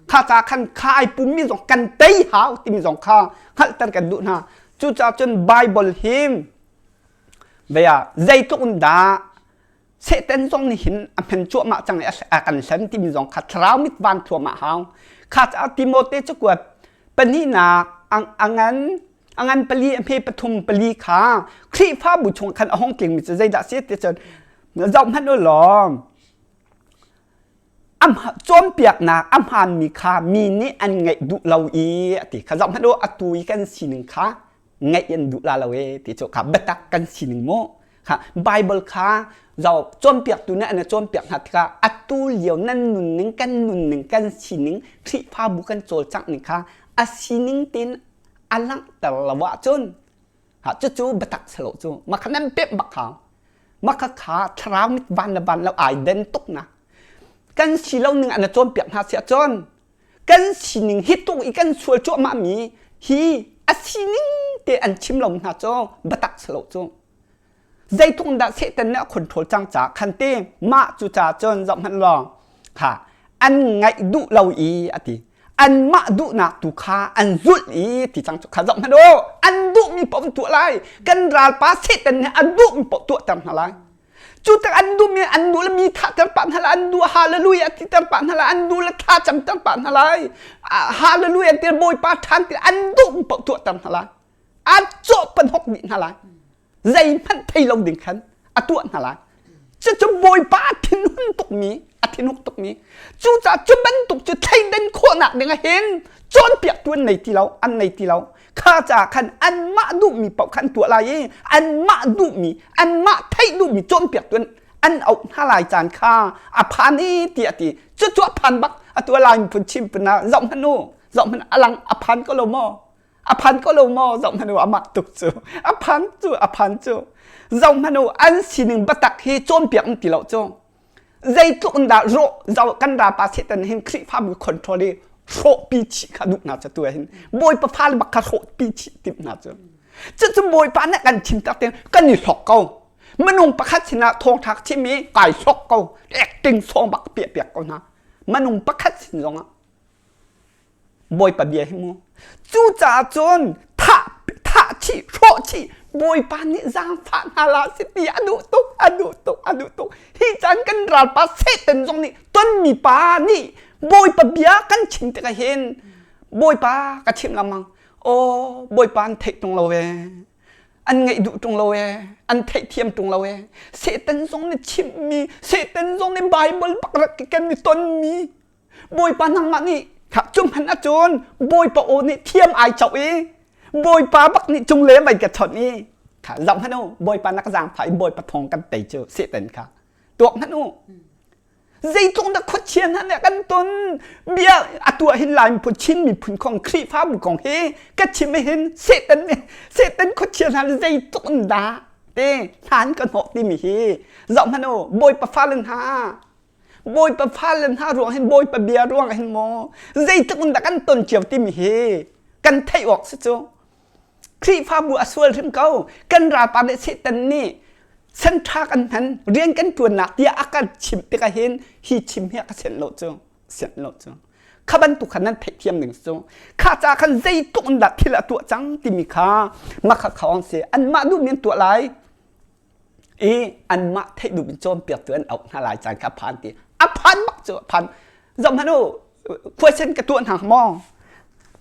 kha ca khan kha ai pummi zong kan tei hau timi zong kha hngalhter kan duh hna. Cucaah cun Bible hi bia zeitluk in dah Satan zong nih hin a hman cuahmah cang i a kan hlen timi zong kha thlarau mit van thluahmah hau. Kha caah Timote cakuat pahnihnak a ngan a ngan pali a hme pathum pali kha Khrihfabu chung khan a hung tlingmi cu zeidah si ti cun zoh hmanh u law cawnpiaknak a hmaanmi kha mi nih an ngaih duh lo i a ti kha zoh hmanh u atu i kan sining kha ngaih an duh la lo e ti cu kha biatak kan sining mu kha Bible kha zoh cawnpiaktu nih an cawnpiak hna tikah atu lio nan nunning kan nunning kan sining Khrihfabu kan cawlcangh ning kha a sining tein a langhter lo ahcun ha cucu biatak selo cu mah kha nan pemh bak hau mah kha kha thlarau mit van le van lo ai den tuk na kan si lo ning an cawnpiak hna si ahcun kan sining hi tuk i kan sual cuahmah mi hi a sining te an chim lo hna cu biatak selo cu zeitluk dah Satan nih a control cang ca khan te mah cu ca cun zoh hmanh law kha an ngaih duh lo i a ti anmah duhnak tu kha an zulh i ti cang cu kha zoh hmanh u an duhmi paoh an tuah lai kan ralpa Satan nih a duhmi paoh tuahter hna lai cu tak an duhmi an duh le mi thahter pah hna lai an duh hallelujah titer pah hna lai an duh le thla camter pah hna lai hallelujah ti bawipa ṭhan ti an duhmi paoh tuahter hna lai a cawh panhok dih hna lai zeihmanh thei lo ding khan a tuah hna lai cucu bawipa a thinhun tukmi a thinhuk tukmi cucaah cu bantuk cu thleidan khawhnak ding ah hin cawnpiaktu an nei ti lo an nei ti lo kha caah khan anmah duhmi paoh khan tuah lai i anmah duhmi anmah theih duhmi cawnpiaktu an an auh hna lai caan kha a phan i tiah a ti cucu a phan bak a tuah lai miphun chim pun ah zoh hmanh u zoh hmanh a lang a phan ko lo maw A phan ko lo maw zoh hmanh u a mak tuk cu a phan cu a phan cu zoh hmanh u an sining biatak hi cawnpiak an ti lo cu zeitluk in dah rawh zoh kan rapa Satan hin Khrihfabu control i hrawh pi chih kha duh hna cu tu hin Bawipa fale bak kha hrawh pi chih timh hna cu cucu Bawipa nih kan chim tak tin kan i hlok ko minung pakhat sinah thawngtha chim i kai hlok ko acting song bak piah piak ko hna minung pakhat sin zongah Bawipa bia hi mu. Cucaah cun thah thah chih hrawh chih Bawipa nih zaangfah hna la si ti a duh tuk a duh tuk a duh tuk hi caan kan ralpa Satan zong nih tonmi pa nih Bawipa bia kan chim tikah hin Bawipa ka chimh lengmang aw Bawipa an theih tung lo ee an ngaih duh tung lo ee an theihthiam tung lo ee Satan zong nih chimhmi Satan zong nih Bible bak rak kan i tonmi Bawipa nangmah nih cu hmanh ahcun Bawipa aw nih thiam ai coh i Bawipa bak nih cung le vai ka chawnh i kha zoh hmanh u Bawipa na ka zaangfah i Bawipa thawng kan tei cu Satan kha tuak hmanh u zeitluk dah khuachia hna nih kan ton bia a tuah hin Lai miphun Chin miphun kong Khrihfabu kong hi ka chim hin Satan nih Satan khuachia hna nih zeitluk in dah te hlan ka hnawh timi hi zoh hmanh u Bawipa fale hna Bawipa fale hna ruang hin Bawipa bia ruang hin maw zeitluk in dah kan ton cio timi hi kan theih awk si cu Khrihfabu a sual hrim ko kan ralpa nih Satan nih sanṭha kan hman rian kan ṭuannak tiah a kan chimh tikah hin hi chim hi a ka sianh lo cu sianh lo cu kha bantuk kha nan theihthiam ding cu kha ca khan zeitluk in dah thil a tuah cang timi kha makha khawng si anmah duhmi an tuah lai i anmah theih duh in cawnpiaktu an auh hna lai caan kha a phan ti a phan bak cu a phan zoh hmanh u question ka tuah hna maw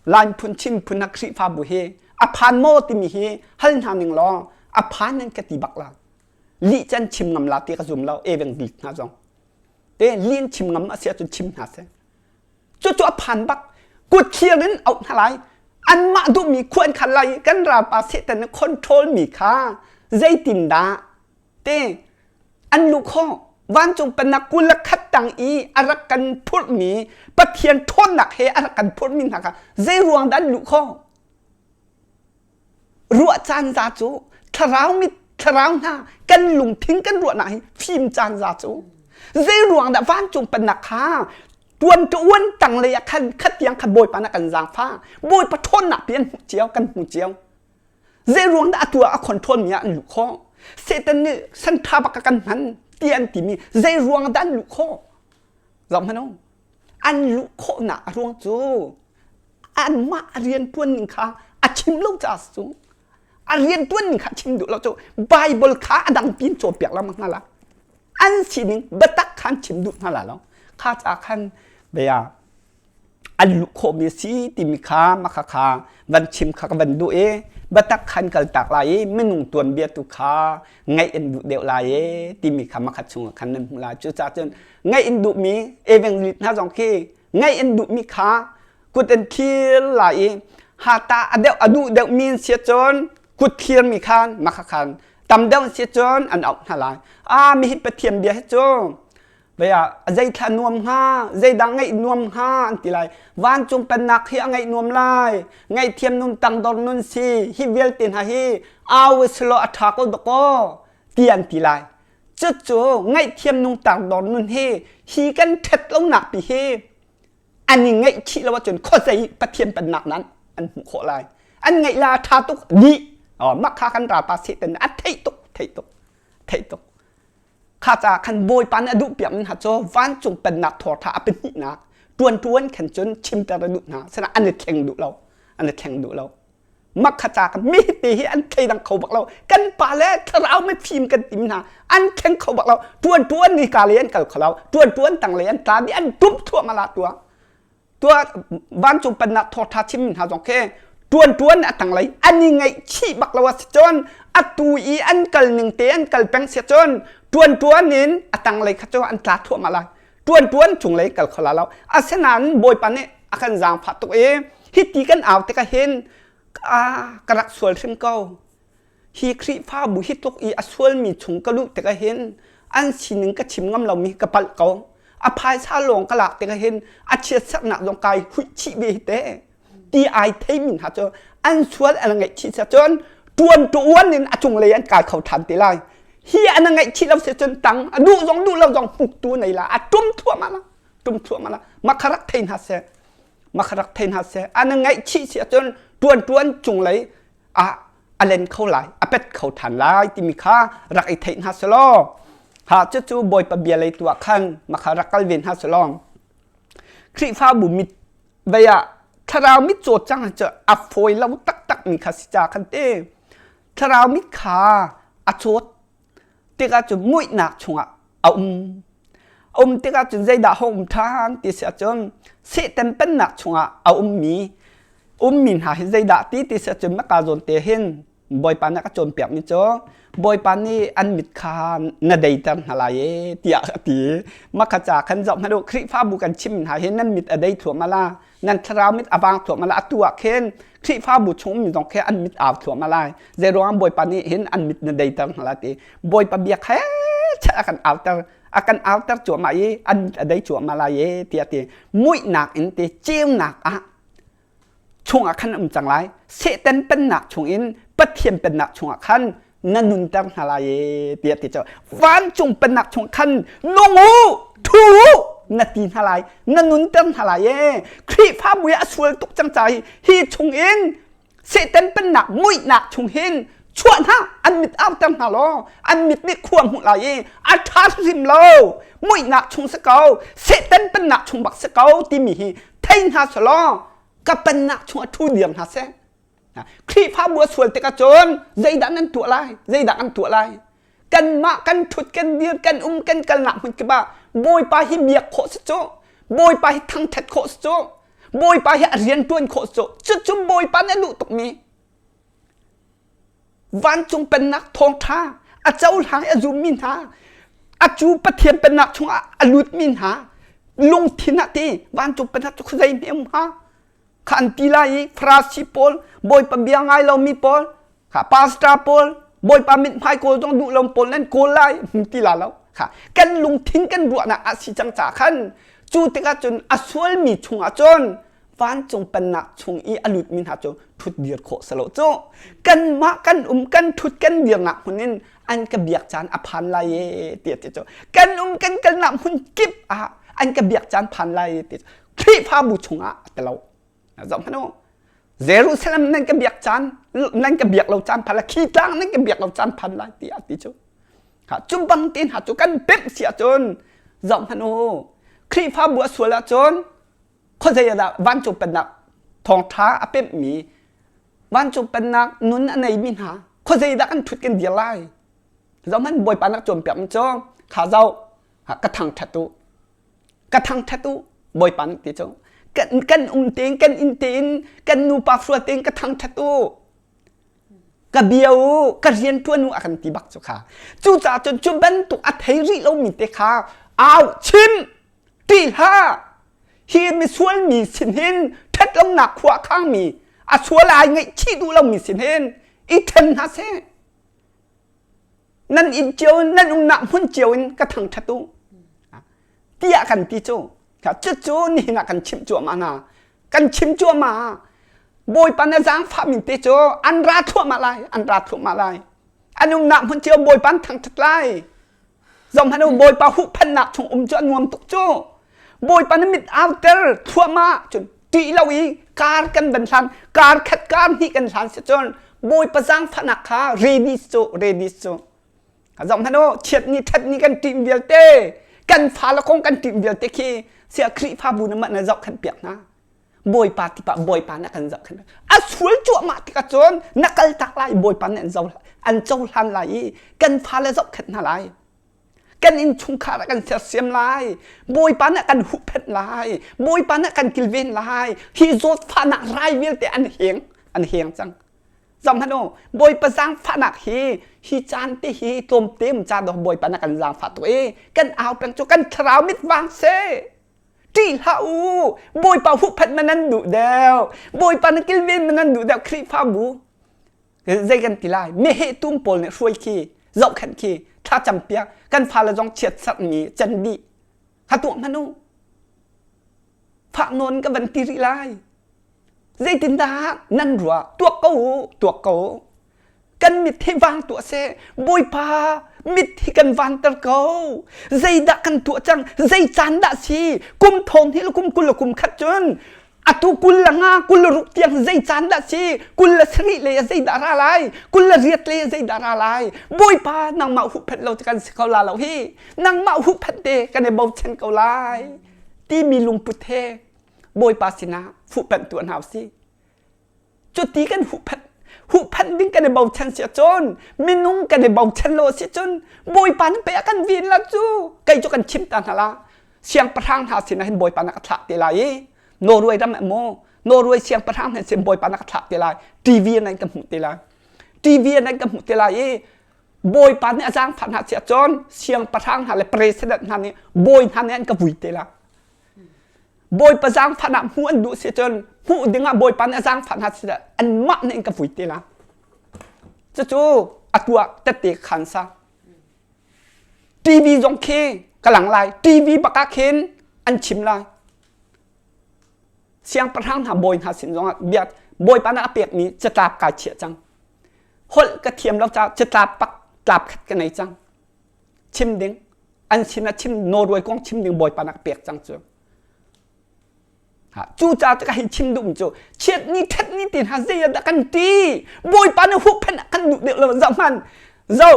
Lai phun Chin phun na Khrihfabu hi a phan maw timi hi hal hna ning law a phan nan ka ti bak la lih can chim ngam la ti ka zum lo evangelist hna zong te lih chim ngam a si ahcun chim hna seh Cucu a phan bak. Kut thlir in auh hna lai. Anmah duhmi khu an khan lai i kan ralpa Satan nih control mi kha zeitindah te an luh khawh. Vancung pennak 21 tang i a rak kan phurhmi Pathian ṭhawnnak he a rak kan phurhmi hna kha zei ruang dah an luh khawh? Ruah caan za cu thlarau mit thlarau hna kan lungthin kan ruahnak hi fim caan za cu zei ruang dah vancung pennak kha tuan tuan tang lei ah khan khatiang khan bawipa na kan zaangfa bawipa ṭhawnnak pi an hmuh cio kan hmu cio zei ruang dah atu ah a control mi ah an luh khawh Satan nih sanṭha bak a kan hman ti an timi zei ruang dah an luh khawh zoh hmanh u an luh khawhnak a ruang cu anmah rian ṭuan ning kha a chim lo caah cu. A rian tuan ning kha chim duh lo cu Bible kha a dang pin cawnpiak lengmang hna la. An sining biatak kha an chim duh hna la lo. Kha ca khan bia an luh khawhmi a si timi kha maka kha van chim kha ka van duh i biatak khan kal tak lai i minung tuanbia tu kha ngaih in duh deuh lai e timi kha makhat chungah khan nan hmuh lai. Cucaah cun ngaih in duhmi evangelist hna zong khi ngaih in duhmi kha kut in thlir lai i hata a deuh a duh deuh mi an si cun kut thlir mi khan makha khan tam deuh an si cun an auh hna lai. A mi hi Pathian bia hi cu Vei ah zei thla nuam hnga, zeidang ngaih nuam hnga an ti lai. Vancung pennak hi a ngaih nuam lai. Ngaihthiam nun tangdor nun si hi vialte hna hi au selaw a ṭha ko dakaw ti an ti lai. Cucu ngaihthiam nung tangdor nun hi hi kan ṭhat lonak pi hi an i ngaihchih lo ahcun khuazei Pathian pennak nan an hmuh khawh lai. An ngaih la a ṭha tuk dih. Oh, mah kha kan ralpa Satan a theih tuk, theih tuk, theih tuk. Kha caah khan Bawipa nih a duhpiak mi hna cu vancung pennak thawrtha a pahnihnak ṭuanṭuan khan cun chimter a duh hna. Sinain an i thleng duh lo. An i thleng duh lo. Mah kha ca khan mi te hi an thleidang kho bak lo. Kan pa le thlarau mifim kan tim hna. An thleng kho bak lo. Ṭuanṭuan ni ka lei an kal kho lo. Ṭuanṭuan tang lei an tla dih an ṭum thluahmah la tuah. Tuah vancung pennak thawtha chim hna zong khi tuan tuan a tanglei an i ngaihchih bak lo a si cun atu i an kal ning te an kal peng si cun tuan tuan in a tanglei kha cu an tla thluahmah lai tuan tuan cunglei kal kho la lo asinain bawipa nih a kan zaangfah tuk i hiti kan au tikah hin a ka rak sual hrim ko Hi Khrihfabu hi tluk i a sualmi chung ka luh tikah hin an sining ka chim ngam lomi ka palh ko. A phaisa lawng ka lak tikah hin a chiatserhnak zong kai huih chih ve hi te. Ti ai theimi hna cu an sual an ngaihchih sia cun ṭuan ṭuan in a cunglei an kai kho ṭhan te lai. Hi an ngaihchih lo si cun tang a duh zong duh lo zong hmuktu nei la a ṭum thluahmah la ṭum thluahmah la makha rak thei hna seh makha rak thei hna seh an ngaihchih si ahcun ṭuan ṭuan cunglei ah a len kho lai a pet kho ṭhan lai timi kha rak i theih hna selaw ha cucu Bawipa bia lei tu ah khan makha rak kal ve hna selaw Khrihfabu mit vei ah thlarau mit caw cang cu a fawi lo taktak mi kha si ca khan te thlarau mit kha a cawt tikah cun muihnak chungah a um. A um tikah cun zeidah a um ṭhan ti si ahcun Satan pennak chungah a ummi ummi hna hi zeidah ti ti si ahcun maka zawn te hin Bawipa nih a ka cawnpiakmi cu Bawipa nih an mit kha na deiter hna lai e tiah a ti. Maka ca khan zoh hmanh u Khrihfabu kan chim hna hi nan mit a dei thluahmah la nan thlarau mit a vang thluahmah lai atu ah khin Khrihfabu chung mi zong khi an mit au thluahmah lai zeiruang Bawipa nih hin an mit na deiter hna lai ti Bawipa biak he chat a kan auter a kan auter cuahmah i an mit a dei cuahmah lai e tiah ti muihnak in ti ceunak ah chungah khan um cang lai Satan pennak chungin Pathian pennak chungah khan na nunter hna lai e tiah ti cu vancung pennak chung khan nung u thu u na ti hna lai na nunter hna lai e Khrihfabu a sual tuk cang ca hi hi chung in Satan pennak muihnak chung hin chuah hna an mit auter hna law an mit nih khua hmuh lai i a ṭha hrim lo muihnak chung si ko Satan pennak chung bak si ko timi hi thei hna selaw ka pennak chung a ṭhu diam hna seh Khrihfabu a sual tikah cun zeidah nan tuah lai? Zeidah kan tuah lai? Kanmah kan ṭhut, kan dir, kan um, kan kalnak hmun kip ah Bawipa hi biak khawh si cu. Bawipa hi thangṭhat khawh si cu. Bawipa hi a rian ṭuan khawh si cu. Cucu Bawipa nih a duh tukmi vancung pennak thawngṭha a cohlang i a zummi hna a cu Pathian pennak chungah a lutmi hna lungthin ah ti vancung pennak cu khuazei hme um hnga? Kha an ti lai i Farasi pawl, Bawipa bia ngai lomi pawl, kha pastor pawl, Bawipa mithmai kawl zong duh lo pawl nan kawl lai ti la lo. Kha kan lungthin kan ruahnak ah si cang ca khan cu tikah cun a sualmi chungah cun vancung pennak chung i a lutmi hna cu ṭhut dir khawh si lo cu kanmah kan um kan ṭhut kan dirnak hmun in an ka biak caan a phan lai e ti ti cu kan um kan kalnak hmun kip ah an ka biak caan phan lai e ti Khrihfabu chungah a ti lo. Zoh hmanh u. Jerusalem nan ka biak caan nan ka biak lo caan phan lai khi tlang nan ka biak lo caan phan lai ti a ti cu. Ha cu bang te hna cu kan pemh si ahcun zoh hmanh u. Khrihfabu a sual ahcun khuazei ah dah vancung pennak thawngṭha a pemhmi. Vancung pennak nun a neimi hna khuazei dah kan ṭhut kan dir lai? Zohhmanh Bawipa nak cawnpiak mi cu kha zoh ka thangṭhat u. Ka thangṭhat u Bawipa nih ti cu. Kan, kan um tein kan inn tein kan nupa hrual tein ka thangṭhat u. Ka bia u, ka rian ṭuan u a kan ti bak cu kha. Cucaah cun cu bantuk a thei rih lomi te kha au chim ti hlah. Hi misual mi sin hin ṭhatlonak khua khangmi a sual ai ngaihchih duh lomi sin hin i ṭhen hna seh. Nan inn cio in nan umnak hmun cio in ka thangṭhat u tiah kan ti cu. Cucu nihin ah kan chimh cuahmah hna. Kan chim cuahmah. Bawipa na zaangfah mi te cu an ra thluahmah lai, an ra thluahmah lai. An umnak hmun cio Bawipa an thangṭhat lai. Zohhmanh u, Bawipa huhphenhnak chung um cu a nuam tuk cu. Bawipa na mit auter thluahmah cun ṭih lo i kar kan van hlan, kar khat kar hnih kan hlan si cun Bawipa zaangfahnak kha ready cu ready cu. Zohhmanh u, chiat ni ṭhat ni kan ṭih vialte, kan fale kong kan ṭih vialte khi sia Khrihfabu na mah na zohkhenh piak hna. Bawipa tipah Bawipa na kan zohkhenh. A sual cuahmah tikah cun na kal tak lai Bawipa nih an zo an cohlan lai i kan fale zohkhenh hna lai. Kan innchungkhar ah kan sersiam lai. Bawipa nih kan huhphenh lai. Bawipa nih kan kilven lai. Hi zawtfahnak rai vialte an heng an heng cang. Zohhmanh u, Bawipa zaangfahnak hi hi caan te hi tlawmte um ca dawh Bawipa na kan zaangfah tuk i kan au peng cu kan thlarau mit vang seh. Ṭih hlah u, Bawipa huhphenh man nan duh deuh. Bawipa na kilven man nan duh deuh Khrihfabu. Zei kan ti lai? Meheh tum pawl nih hruai khi, zohkhenh khi, thlacam piak, kan fale zong chiatserhmi can dih. Kha tuah hmanh u. Fak nawn ka van ti rih lai. Zeitindah nan ruah? Tuak ko u, tuak ko u. Kan mit hi vang tuah seh. Bawipa, mit hi kan vanter ko. Zeidah kan tuah cang? Zei caan dah si? Kum thong hi le kum 20 le kum khat cun atu 25 26 tiang zei caan dah si? 27 le zeidah ra lai? 28 le zeidah ra lai? Bawipa, nangmah huhphenh lo cu kan si kho la lo hi. Nangmah huhphenh te kan i bochan ko lai. Timi lungput he Bawipa sinah fuhpanh tuah hna usih. Cuti kan huhpanh huhpanh ding kan i bochan si ahcun minung kan i bochan lo si cun Bawipa nih pei a kan vin la cu kei cu kan chim ta hna la siangpahrang hna sinah hin Bawipa na ka thlah te lai i Norway ram ah maw Norway siangpahrang hna sin Bawipa na ka thlah te lai TV nan ka hmuh te lai TV nan ka hmuh te lai i Bawipa nih a zaangfah hna si ahcun siangpahrang hna le president hna nih bawi hna nih an ka vui te lai Bawipa zaangfahnak hmuh an duh si cun hmuh dingah Bawipa nih a zaangfah hna si anmah nih an ka vui te la. Cucu atu ah tette khan sa. TV zong khi ka lang lai. TV bak ah khin an chim lai. Siangpahrang hna bawi hna sin zongah bia Bawipa nih a pekmi catlap kai chiah cang. Holh ka thiam lo caah catlap pak tlap khat ka nei cang. Chim ding an sinah chim Norway kong chim ding Bawipa nak pek cang cu. Cucaah ka hei chim duhmi cu chiat ni ṭhat ni ti hna zei ah dah kan ti Bawipa nih huhphenh a kan duh deuh lo zoh hmanh zo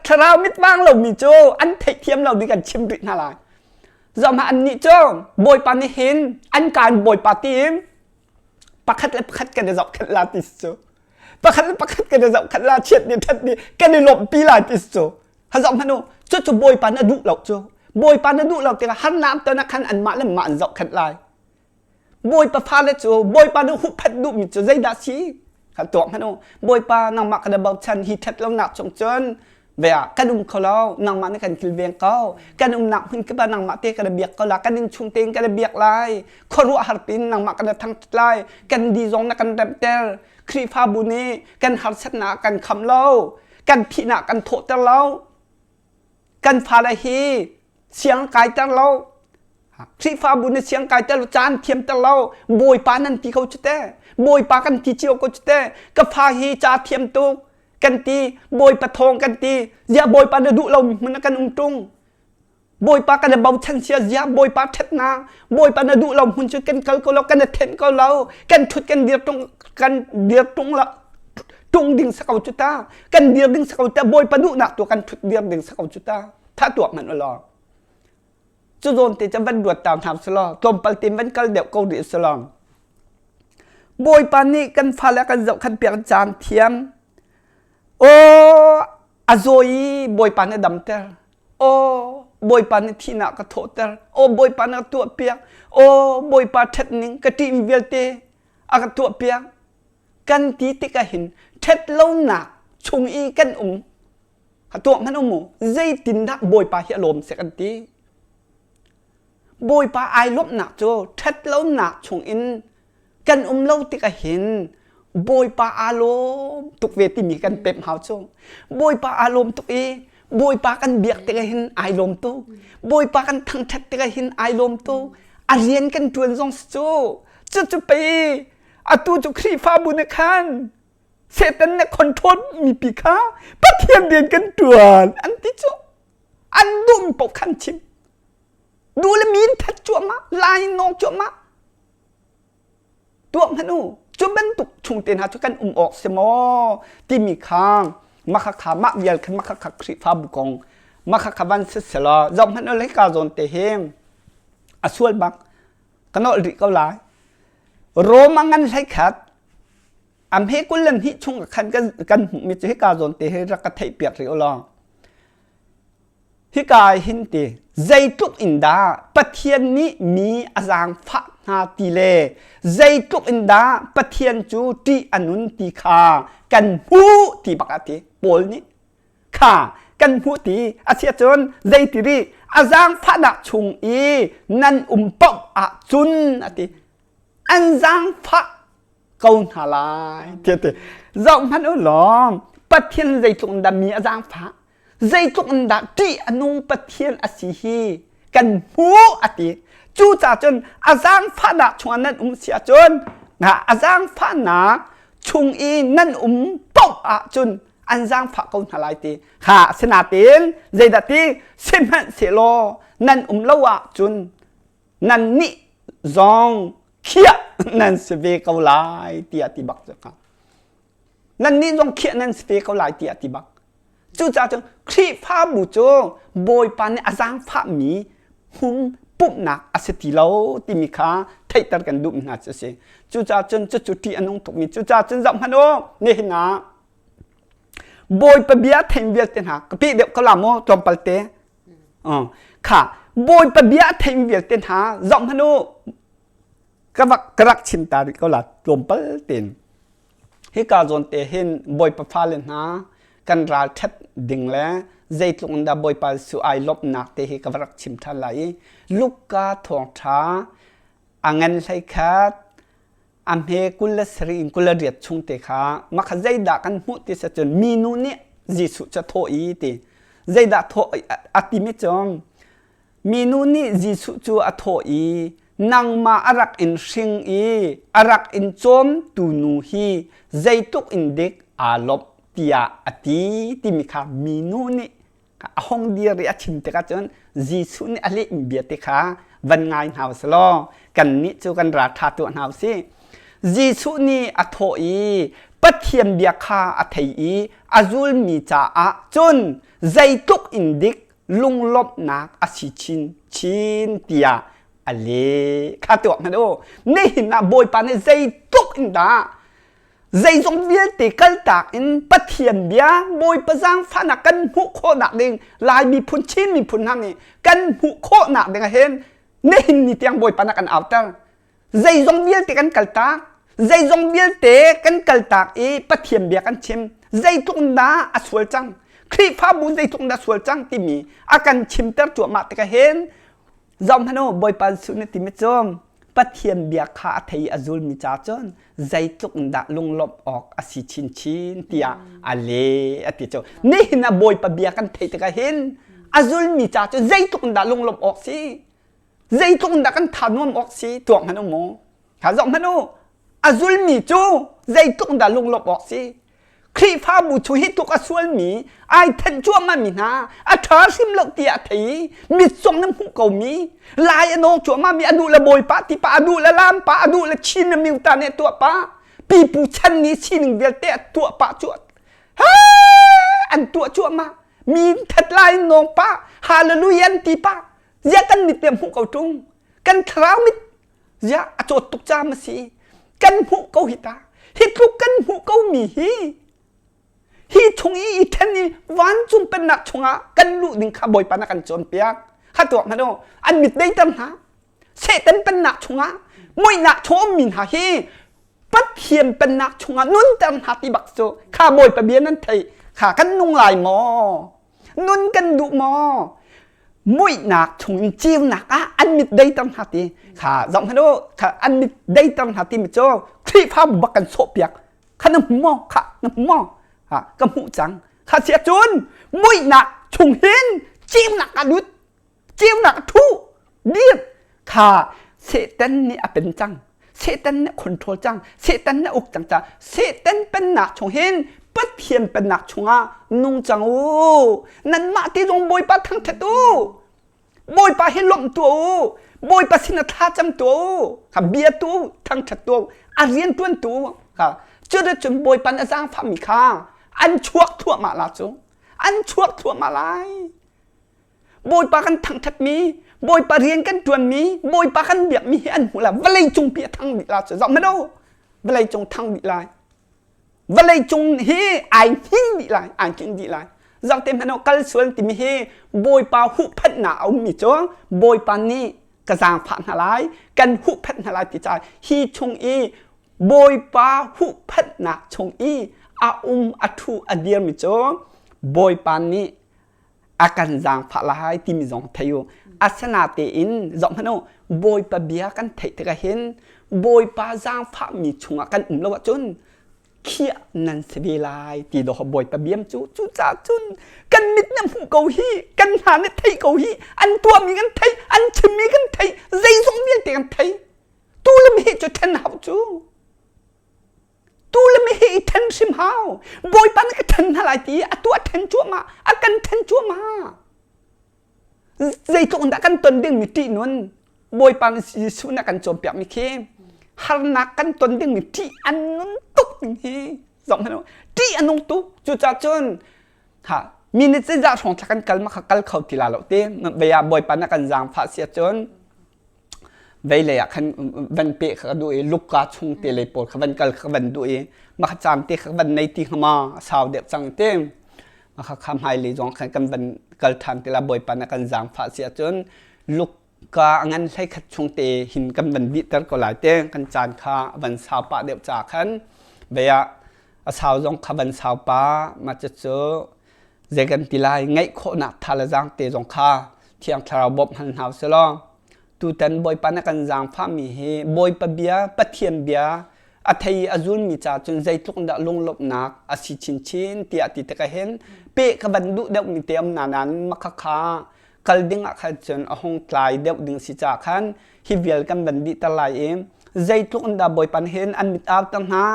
thlarau mit vang lomi cu an theihthiam lo ding kan chim rih hna lai zoh hmanh annih cu Bawipa nih hin an kaan Bawipa ti in pakhat le pakhat kan i zohkhenh la ti cu pakhat le pakhat kan i zohkhenh la chiat ni ṭhat ni kan i lawmhpi lai ti cu Ha zoh hmanh u, cucu Bawipa na duh lo cu. Bawipa na duh lo tikah harnak ton ah khan anmah le mah an zohkhenh lai. Bawipa fale cu Bawipa na huhphenh duhmi cu zeidah si? Kha tuak hmanh u. Bawipa nangmah ka na bochan hi ṭhat lonak chung cun ve ah kan um kho lo nangmah nih kan kilveng ko kan umnak hmun kip ah nangmah te ka na biak ko la kan innchung tein ka na biak lai khuaruahhar pin nangmah ka na thangṭhat lai kan di zong na kan remhter Khrihfabu nih kan harsatnak kan kham lo kan thihnak kan thawhter lo kan fale hi siang kaiter lo Khrihfabu na siang kaiter lo caan thiamter lo bawipa nan ti ko cu te bawipa kan ti cio ko cu te ka fa hi ca thiam tuk kan ti bawipa thawng kan ti ziah bawipa na duh lo mi hmun ah kan um ṭung Bawipa kan i bochan sia zia Bawipa ṭhatnak Bawipa na duh lo hmun cu kan kal ko lo kan i thenh ko lo kan ṭhut kan dir ṭung kan dir ṭung lo ṭung ding sa ko cu ta kan dir ding sa ko ta Bawipa duhnak tu kan ṭhut dir ding sa ko cu ta tha tuak hmanh u law cu zawn te cu van ruat ta hna selaw tlawmpal te van kal deuh ko rih selaw. Bawipa nih kan fale kan zohkhan piak caan thiam. Aw a zaw i Bawipa nih damter. Aw Bawipa nih thihnak ka thawhter. Aw Bawipa nih ka tuahpiak. Aw Bawipa ṭhat ning ka ṭihmi vialte a ka tuahpiak. Kan ti tikah hin ṭhat lonak chung i kan um a tuah hmanh um mu zeitindah Bawipa hi a lawm seh kan ti. Bawipa ai lawmhnak cu ṭhatlonak chungin kan um lo tikah hin Bawipa aa lawm tuk ve timi kan pemh hau cu. Bawipa aa lawm tuk i Bawipa kan biak tikah hin ai lawm tuk. Bawipa kan thangṭhat tikah hin ai lawm tuk. A rian kan ṭuan zong si cu. Cucu pei atu cu Khrihfabu nih khan Satan nih control mipi kha Pathian rian kan ṭuan an ti cu. An duhmi paoh khan chim. Duh le min that cuahmah, lai nawng cuahmah. Tuah hmanh u. Cu bantuk chung te hna cu kan um awk si maw timi kha makha kha mah vial khan makha kha Khrihfabu kong makha kha van si selaw zoh hmanh u hika zawn te hi a sual bak ka nolh rih ko lai. Rome a ngan hlei khat am he kul le hnih chung khan kan kan hmuhmi cu hika zawn te hi rak ka theih piak rih u law Hika ah hin ti zeitluk in dah Pathian nih mi a zaangfah hna ti le zeitluk in dah Pathian cu ṭih a nun ti kha kan hmuh ti bak a ti Paul nih kha kan hmuh ti a si ahcun zeiti rih a zaangfahnak chung i nan um paoh ahcun a ti an zaangfah ko hna lai tiah ti zoh hmanh u law Pathian zeitluk in dah mi a zaangfah zeitluk in dah ṭih a nung Pathian a si hi kan hmuh a ti cucaah cun a zaangfahnak chungah nan um si ahcun a zaangfahnak chung i nan um paoh ahcun an zaangfah ko hna lai ti kha asinain zeidah ti sihmanhsehlaw nan um lo ahcun nannih zong khiah nan si ve ko lai tiah ti bak cu Nannih zong khiah nan si ve ko lai tiah ti bak. Cucaah cun Khrihfabu cu Bawipa nih a zaangfahmi hmun pumhnak a si ti lo timi kha theihter kan duhmi hna cu a si. Cucaah cun cucu ṭih a nung tukmi. Cucaah cun zoh hmanh u, nihin ah Bawipa bia thein vialte hna ka peh deuh ko la maw tlawmpal te. Kha Bawipa bia thein vialte hna zoh hmanh u, ka rak ka rak chim ta rih ko la tlawmpal tein. Hika zawn te hin Bawipa fale hna kan ralṭhat ding le zeitluk in dah Bawipa Jesuh ai lawmhnak te hi ka va rak chim ṭhan lai i Luka thawngṭha a ngan hlei khat a hme 27 in 28 chung te kha mah kha zeidah kan hmuh ti si cun minu nih Jesuh cu a thawh i ti zeidah thawh a timi cu Minu nih Jesuh cu a thawh i, Nangmah a rak in hring i a rak in cawmtu nu hi zeitluk in dik aa lawmh tiah a ti timi kha minu nih a hung dir i a chim tikah cun Jesuh nih a lehmi bia te kha van ngai hna usih law kannih cu kan ral ṭha tuah hna usih. Jesuh nih a thawh i Pathian bia kha a thei i a zulmi caah cun zeitluk in dik lunglawmhnak a si chin chin tiah a leh kha tuak hmanh u nihin ah bawipa nih zeitluk in dah zeizong vialte kaltak in Pathian bia bawipa zaangfahnak kan hmuh khawhnak ding Lai miphun Chin miphun hna nih kan hmuh khawhnak ding ah hin nihin ni tiang bawipa na kan auter Zeizong vialte kan kaltak. Zeizong vialte kan kaltak i Pathian bia kan chim. Zeitluk dah a sual cang. Khrihfabu zeitluk dah sual cang timi a kan chimter cuahmah tikah hin zoh hmanh u Bawipa Jesuh nih timi cu Pathian bia kha a thei i a zulmi ca cun zeitluk dah lunglawmh awk a si chinchin tiah a le a ti cu. Nihin ah Bawipa bia kan theih tikah hin a zulmi ca cu zeitluk dah lunglawmh awk si. Zeitluk in dah kan tha nuam awk si tuak hmanh u mu. Kha zoh hmanh u. A zulmi cu zeitluk in dah lunglawmh awk si. Khrihfabu cu hi tluk a sualmi, ai thenh cuahmahmi hna, a ṭha hrim lo tiah a thei i mit zong na hmuh komi, lai a nawng cuahmahmi, a duh le bawipa ti pa, a duh le lam pa, a duh le Chin le Miuta nih a tuah pa, pipu chan ni sining vialte a tuah pah cuah. An tuah cuahmah. Mi that lai nawng pa, hallelujah an ti pa. Ziah kan mit nih a hmuh ko ṭung? Kan thlarau mit ziah a cawt tuk caam a si. Kan hmuh ko hi ta. Hi tluk kan hmuh ko mi hi hi chung i i then i vancung pennak chungah kan luh ding kha Bawipa na kan cawnpiak. Kha tuak hmanh u, an mit deiter hna. Satan pennak chungah muihnak chung ummi hna hi Pathian pennak chungah nunter hna ti bak cu kha Bawipa bia nan theih kha kan nung lai maw? Nun kan duh maw? Muihnak chungin ceunak ah an mit deiter hna ti kha zoh hmanh u kha an mit deiter hna ti mi cu Khrihfabu bak kan sawhpiak kha na hmu maw kha na hmu maw ha ka hmuh cang kha sia cun muihnak chung hin ceunak ah lut ceunak a thu dir kha Satan nih a pen cang Satan nih control cang Satan nih uk cang ca Satan pennak chung hin Pathian pennak chungah nung cang u nanmah ti zong Bawipa thangthat u Bawipa hi lawmh tuah u Bawipa sin ah thla cam tuah u kha bia tu thangthat tuah u a rian tuan tu kha cuticun Bawipa nih a zaangfahmi kha an chuak thluahmah la cu an chuak thluahmah lai Bawipa kan thangṭhatmi, Bawipa rian kan ṭuanmi, Bawipa kan biakmi hi an hmuh lai. Vawlei cungpi a thang dih la cu. Zoh hmanh u. Vawlei cung thang dih lai. Vawlei cung hi ai hnin dih lai, ai hnin dih lai. Zoh te hmanh u, kal sual timi hi Bawipa huhphenhnak a ummi cu Bawipa nih ka zaangfah hna lai, kan huhphenh hna lai ti caah hi chung i Bawipa huhphenhnak chung i a um a ṭhu a dirmi cu Bawipa nih a kan zaangfah lai timi zong thei u. Asinatein zohhmanh u, Bawipa bia kan theih tikah hin Bawipa zaangfahmi chungah kan um lo ahcun khiah nan si ve lai ti dawh Bawipa biam cu cucaah cun kan mit nih hmuh ko hi kan hna nih theih ko hi an tuahmi kan theih an chimmi kan theih zeizong vialte kan theih tu le mi cu then hau cu Tu le meheh i then hrim hau. Bawipa nih ka then hna lai ti a tuah then cuahmah, a kan then cuahmah. Zeitluk in dah kan ton dingmi ṭih nun Bawipa nih Jesuh nih a kan cawnpiakmi khi harnak kan ton dingmi ṭih an nun tuk ding hi zoh hmanh u. Ṭih a nung tuk. Cucaah cun ha mi nih zeizah hrawng thla kan kal ma kha kal kho ti la lo te. Vei ah Bawipa nih a kan zaangfah si ahcun Veilei ah khan van peh kha ka duh i lukka chung te lei pawl kha van kal kha van duh i mah kha caan te kha van nei ti hnga ma a sau deuh cang te mah kha kha hmailei zong khan kan van kal ṭhan te la Bawipa nih a kan zaangfah si ahcun lukka a ngan hlei khat chung te hin kan van dihter ko lai te kan caan kha van sau pah deuh ca khan vei ah a sau zong kha van sau pah mah cucu zei kan ti lai ngaih khawhnak tha le zaang te zong kha Thiang Thlarau bawmh hal hna usih law tutan Bawipa nih kan zaangfahmi hi Bawipa bia Pathian bia a thei i a zulmi ca cun zeitluk dah lunglawmhnak a si chinchin tiah ti tikah hin peh ka van duh deuhmi te um na nain makhakha kal ding ah khan cun a hung tlai deuh ding si caah khan hi vial kan van dih ter lai i zeitluk in dah Bawipa nih hin an mit au ter hna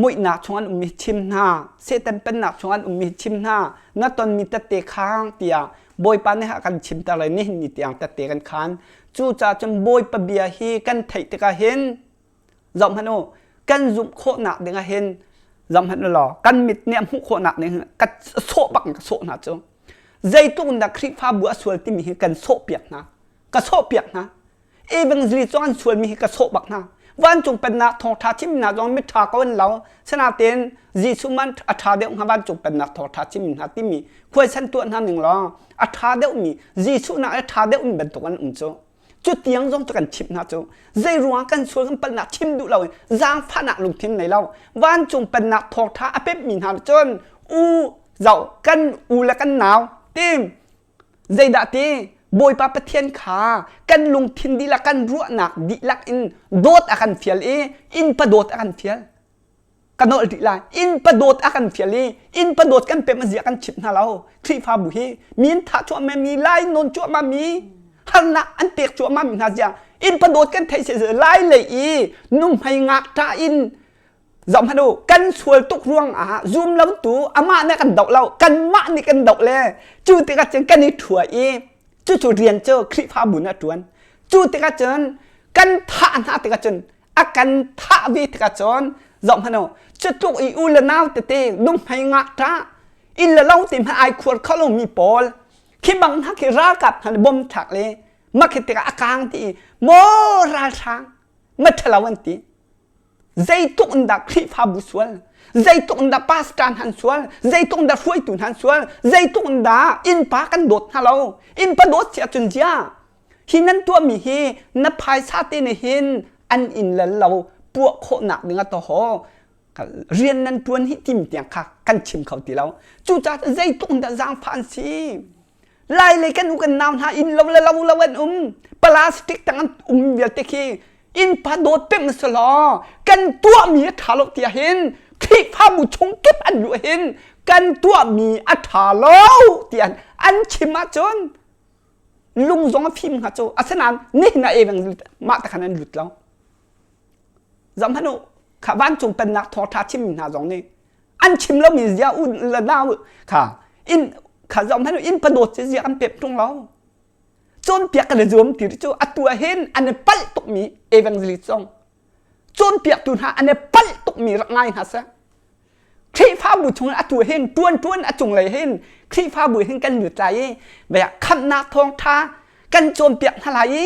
muihnak chung an ummi chim hna Satan pennak chung an ummi chim hna na tonmi tette khang tiah Bawipa nih a kan chimter lai nihin ni tiang tette kan khan cucaah cun Bawipa bia hi kan theih tikah hin zoh hmanh u kan zumh khawhnak ding ah hin zoh hmanh u law kan mit nih a hmuh khawhnak ding ka sawh bak in ka sawh hna cu zeitluk in dah Khrihfabu a sual timi hi kan sawhpiak hna ka sawhpiak hna Evangelist zong an sualmi hi ka sawh bak hna. Vancung pennak thawngṭha chimmi hna zong miṭha ko an lo. Sinain Jesuh man a ṭha deuh hnga vancung pennak thawngṭha chimmi hna timi khuaisan tuah hna ning law a ṭha deuhmi Jesuh nak a ṭha deuhmi bantuk an um cu. Cu tiang zong cu kan chimh hna cu. Zei ruangah kan sual kan palhnak chim duh loin zaangfahnak lungthin nei lo. Vancung pennak thawngṭha a pemhmi hna cun u zoh kan u le kan nau tim Zeidah ti Bawipa Pathian kha kan lungthin dihlak kan ruahnak dihlak in dawt a kan fial i innpa dawt a kan fial. Ka nolh dih lai. Innpa dawt a kan fial i innpa dawt kan pem a zia kan chimh hna lo. Khrihfabu hi mi an thah cuahmah mi lai nawn cuahmah mi harnak an pek cuahmah mi hna zia innpa dawt kan theih se lai lei i nuhmei ngakṭah in Zoh hmanh u, kan sual tuk ruangah zum lo tu amah nih kan doh lo, kanmah nih kan doh le cu tikah cun kan i ṭhua i cucu rian cu Khrihfabu nih a ṭuan. Cu tikah cun kan thah hna tikah cun a kan thah ve tikah cun zoh hmanh u, cu tluk i u le nau tete nuhmei ngakṭah inn le lo te hmanh ai khuar kho lomi pawl khi bang hna khi ralkap hna nih bom thlak le mah khi tikah a kaang ti i maw ralhrang ma ṭhalo an ti. Zeitluk in dah Khrihfabu sual, zeitluk in dah pastor hna an sual, zeitluk in dah hruaitu hna an sual, zeitluk in dah innpa kan dawt hna lo. Innpa dawt si ahcun zia hi nan tuahmi hi na phaisa te nih hin an in lal lo puah khawhnak ding a to rian nan tuan hi tim tiang kha kan chim kho ti lo. Cucaah zeitluk in dah zaangfah an si. Lai lei kan u kan nau hna inn lo le lo lo an um. Plastic tang an um vialte khi innpa dawt pem si law kan tuahmi a ṭha lo tiah hin Khrihfabu chung kip an luh hin kan tuahmi a ṭha lo tiah an chim ahcun lung zong a fim hnga cu asinain nihin ah evang mah te khan an lut lo zoh u kha vancung pennak thawngṭha chimmi hna zong nih an chim lomi zia u le nau kha in kha zoh hmanh u inn padawt ci zia kan pep ṭung lo cawnpiak kan i zuam ti cu atu ah hin an i palh tukmi evangelist zong cawnpiaktu hna an i palh tukmi rak ngai hna seh Khrihfabu chung atu hin tuan tuan a cunglei hin Khrihfabu hin kan lut lai i bia khamhnak thawngṭha kan cawnpiak hna lai i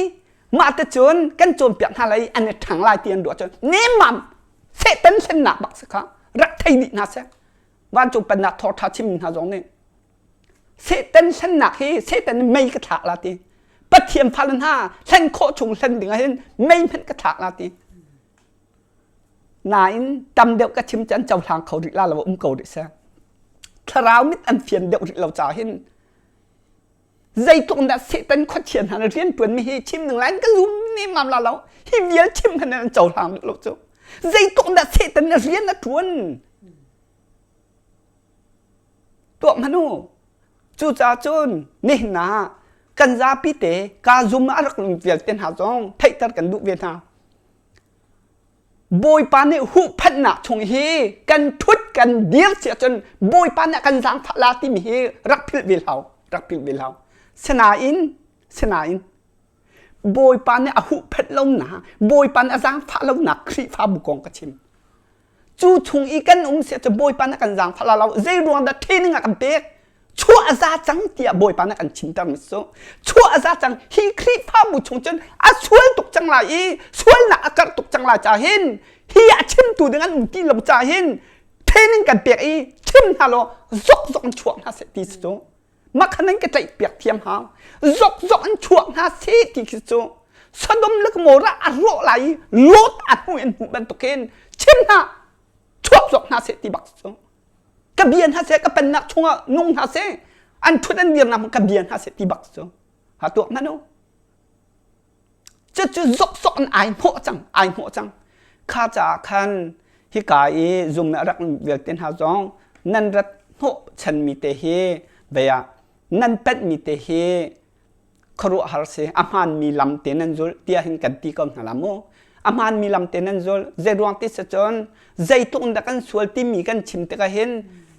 mah te cun kan cawnpiak hna lai i an i ṭhang lai ti an ruah cun nemam Satan hlennak bak si kha rak thei dih hna seh vancung pennak thawngṭha chimmi hna zong nih Satan hlennak hi Satan mei ka thlak la ti Pathian fale hna hlen khawh chung hlen ding ah hin mei hmanh ka thlak la ti nain tam deuh ka chim cu an cohlang kho rih la lo um ko rih seh thlarau mit an fian deuh rih lo ca hin zeitluk dah Satan khuachia hna rian tuan mi hi chim ning lai ka zum ne mam la lo hi vial chim han an cohlang duh lo cu zeitluk dah Satan rian a tuan Tuah hmanh u. Cucaah cun nihin ah kan zapi te kaa zum a rak um vialte hna zong theihter kan duh ve hna. Bawipa nih huhphenhnak chung hi kan thut kan dir si ahcun Bawipa nih a kan zaangfah la timi hi rak philh ve hlah rak philh ve hlah. Sinain sinain Bawipa nih a huhphenh lonak Bawipa nih a zaangfah lonak Khrihfabu kong ka chim. Cu chung i kan um sia cu Bawipa nih kan zaangfah la lo. Zei ruang dah training a kan pek? Chuah a za cang tiah Bawipa nih kan chimter mi cu. Chuah a za cang. Hi Khrihfabu chung cun a sual tuk cang lai i sualnak a karh tuk cang lai ca hin hi a chimtu ding an um ti lo ca hin training kan pek i chim hna law zok zok in chuak hna seh ti si cu. Makhan an ka tlaih piak thiam hau. Zok zok in chuak hna seh ti khi cu Sodom le Gomorrah a rawh lai i Lot a hnu in hmuh bantukin chim hna chuak zok hna seh ti bak cu. Ka bia hna seh ka pennak chungah nung hna seh an thut an dirnak ka bia hna seh ti bak cu. Ha tuak hmanh u. Cucu zokzok in ai hnawh cang, ai hnawh cang. Kha caah khan hika i zum a rak vialte hna zong nan rat hnawh chanmi te hi vei ah nan penhmi te hi khuaruahhar si a hmaanmi lam te nan zulh tiah hin kan ti ko hna la mu. A hmaanmi lam te nan zulh. Zeiruang ti si cun zeitluk in dah kan sual timi kan chim tikah hin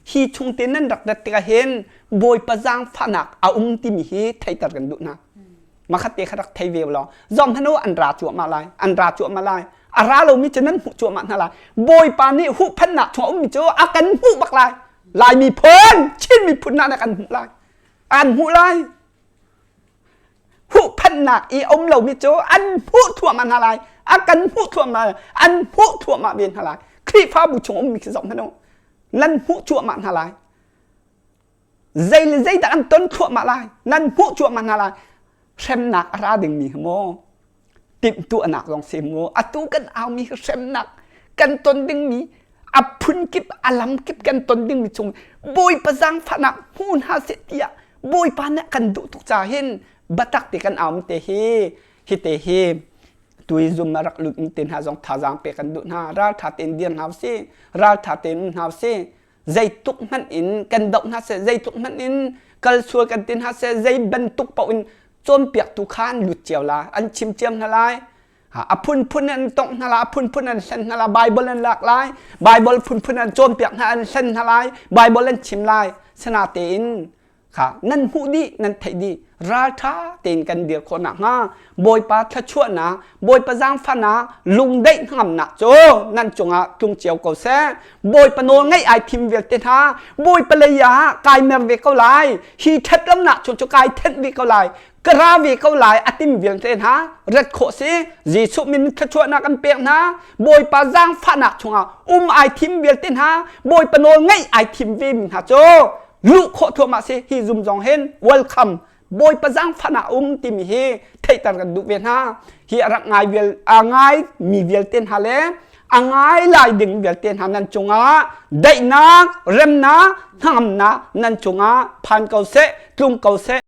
hi chung te nan rak rat tikah hin Bawipa zaangfahnak a um timi hi theihter kan duh hna. Makhat te kha rak thei ve law zong hmanh u an ra cuahmah lai an ra cuahmah lai a ra lomi cu nan hmuh cuahmah hna lai Bawipa nih huhphenhnak chung a ummi cu a kan hmuh bak lai Lai miphun Chin miphun hna nih kan hmuh lai an hmuh lai huhphenhnak i um lomi cu an hmuh thluahmah hna lai a kan hmuh thluahmah an hmuh thluahmah ve hna lai Khrihfabu chung ummi khi zoh hmanh u nan hmuh cuahmah hna lai Zei le zeidah an ton thluahmah lai? Nan hmuh cuahmah hna lai. Hremnak a ra dingmi hi maw? Timhtuahnak zong si mu. Atu kan aumi hi hremnak kan ton dingmi a phunkip a lamkip kan ton dingmi chung Bawipa zaangfahnak hmu hna seh tiah Bawipa nih kan duh tuk ca hin batak te kan aumi te hi hi te hi tui zum a rak lut te hna zong thazaang pe kan duh hna raltha tein dir hna usih raltha tein um hna usih zeitluk hmanh in kan doh hna seh zeitluk hmanh in kal sual kan ti hna seh zei bantuk paoh in cawnpiaktu kha an lut cio la an chim ciam hna lai a phunphun an tongh hna la a phunphun an hlen hna la Bible an lak lai Bible phunphun an cawnpiak hna an hlen hna lai Bible an chim lai sinatein. Kha nan hmuh dih nan theih dih ralṭha tein kan dir khawh nakhnga Bawipa thluachuahnak Bawipa zaangfahnak lungdaih hnangamnak cu nan cungah tlung cio ko seh. Bawipa nawl ngaih ai thim vialte hna Bawipa lei ah kai mer ve ko lai hi ṭhatlonak chung cu kai thenh ve ko lai ka ra ve ko lai a tim vialte hna rat khawh si Jesuh min thluachuahnak an pek hna Bawipa zaangfahnak chungah um ai thim vialte hna Bawipa nawl ngaih ai thim ve mi hna cu luh khawh thuahmah si hi zum zong hin welcome Bawipa zaangfahnak um timi hi theihter kan duh ve hna hi a rak ngai vial a ngai mi vialte hna le a ngai lai ding vialte hna nan cungah daihnak remnak hnangamnak nan cungah phan ko seh tlung ko seh.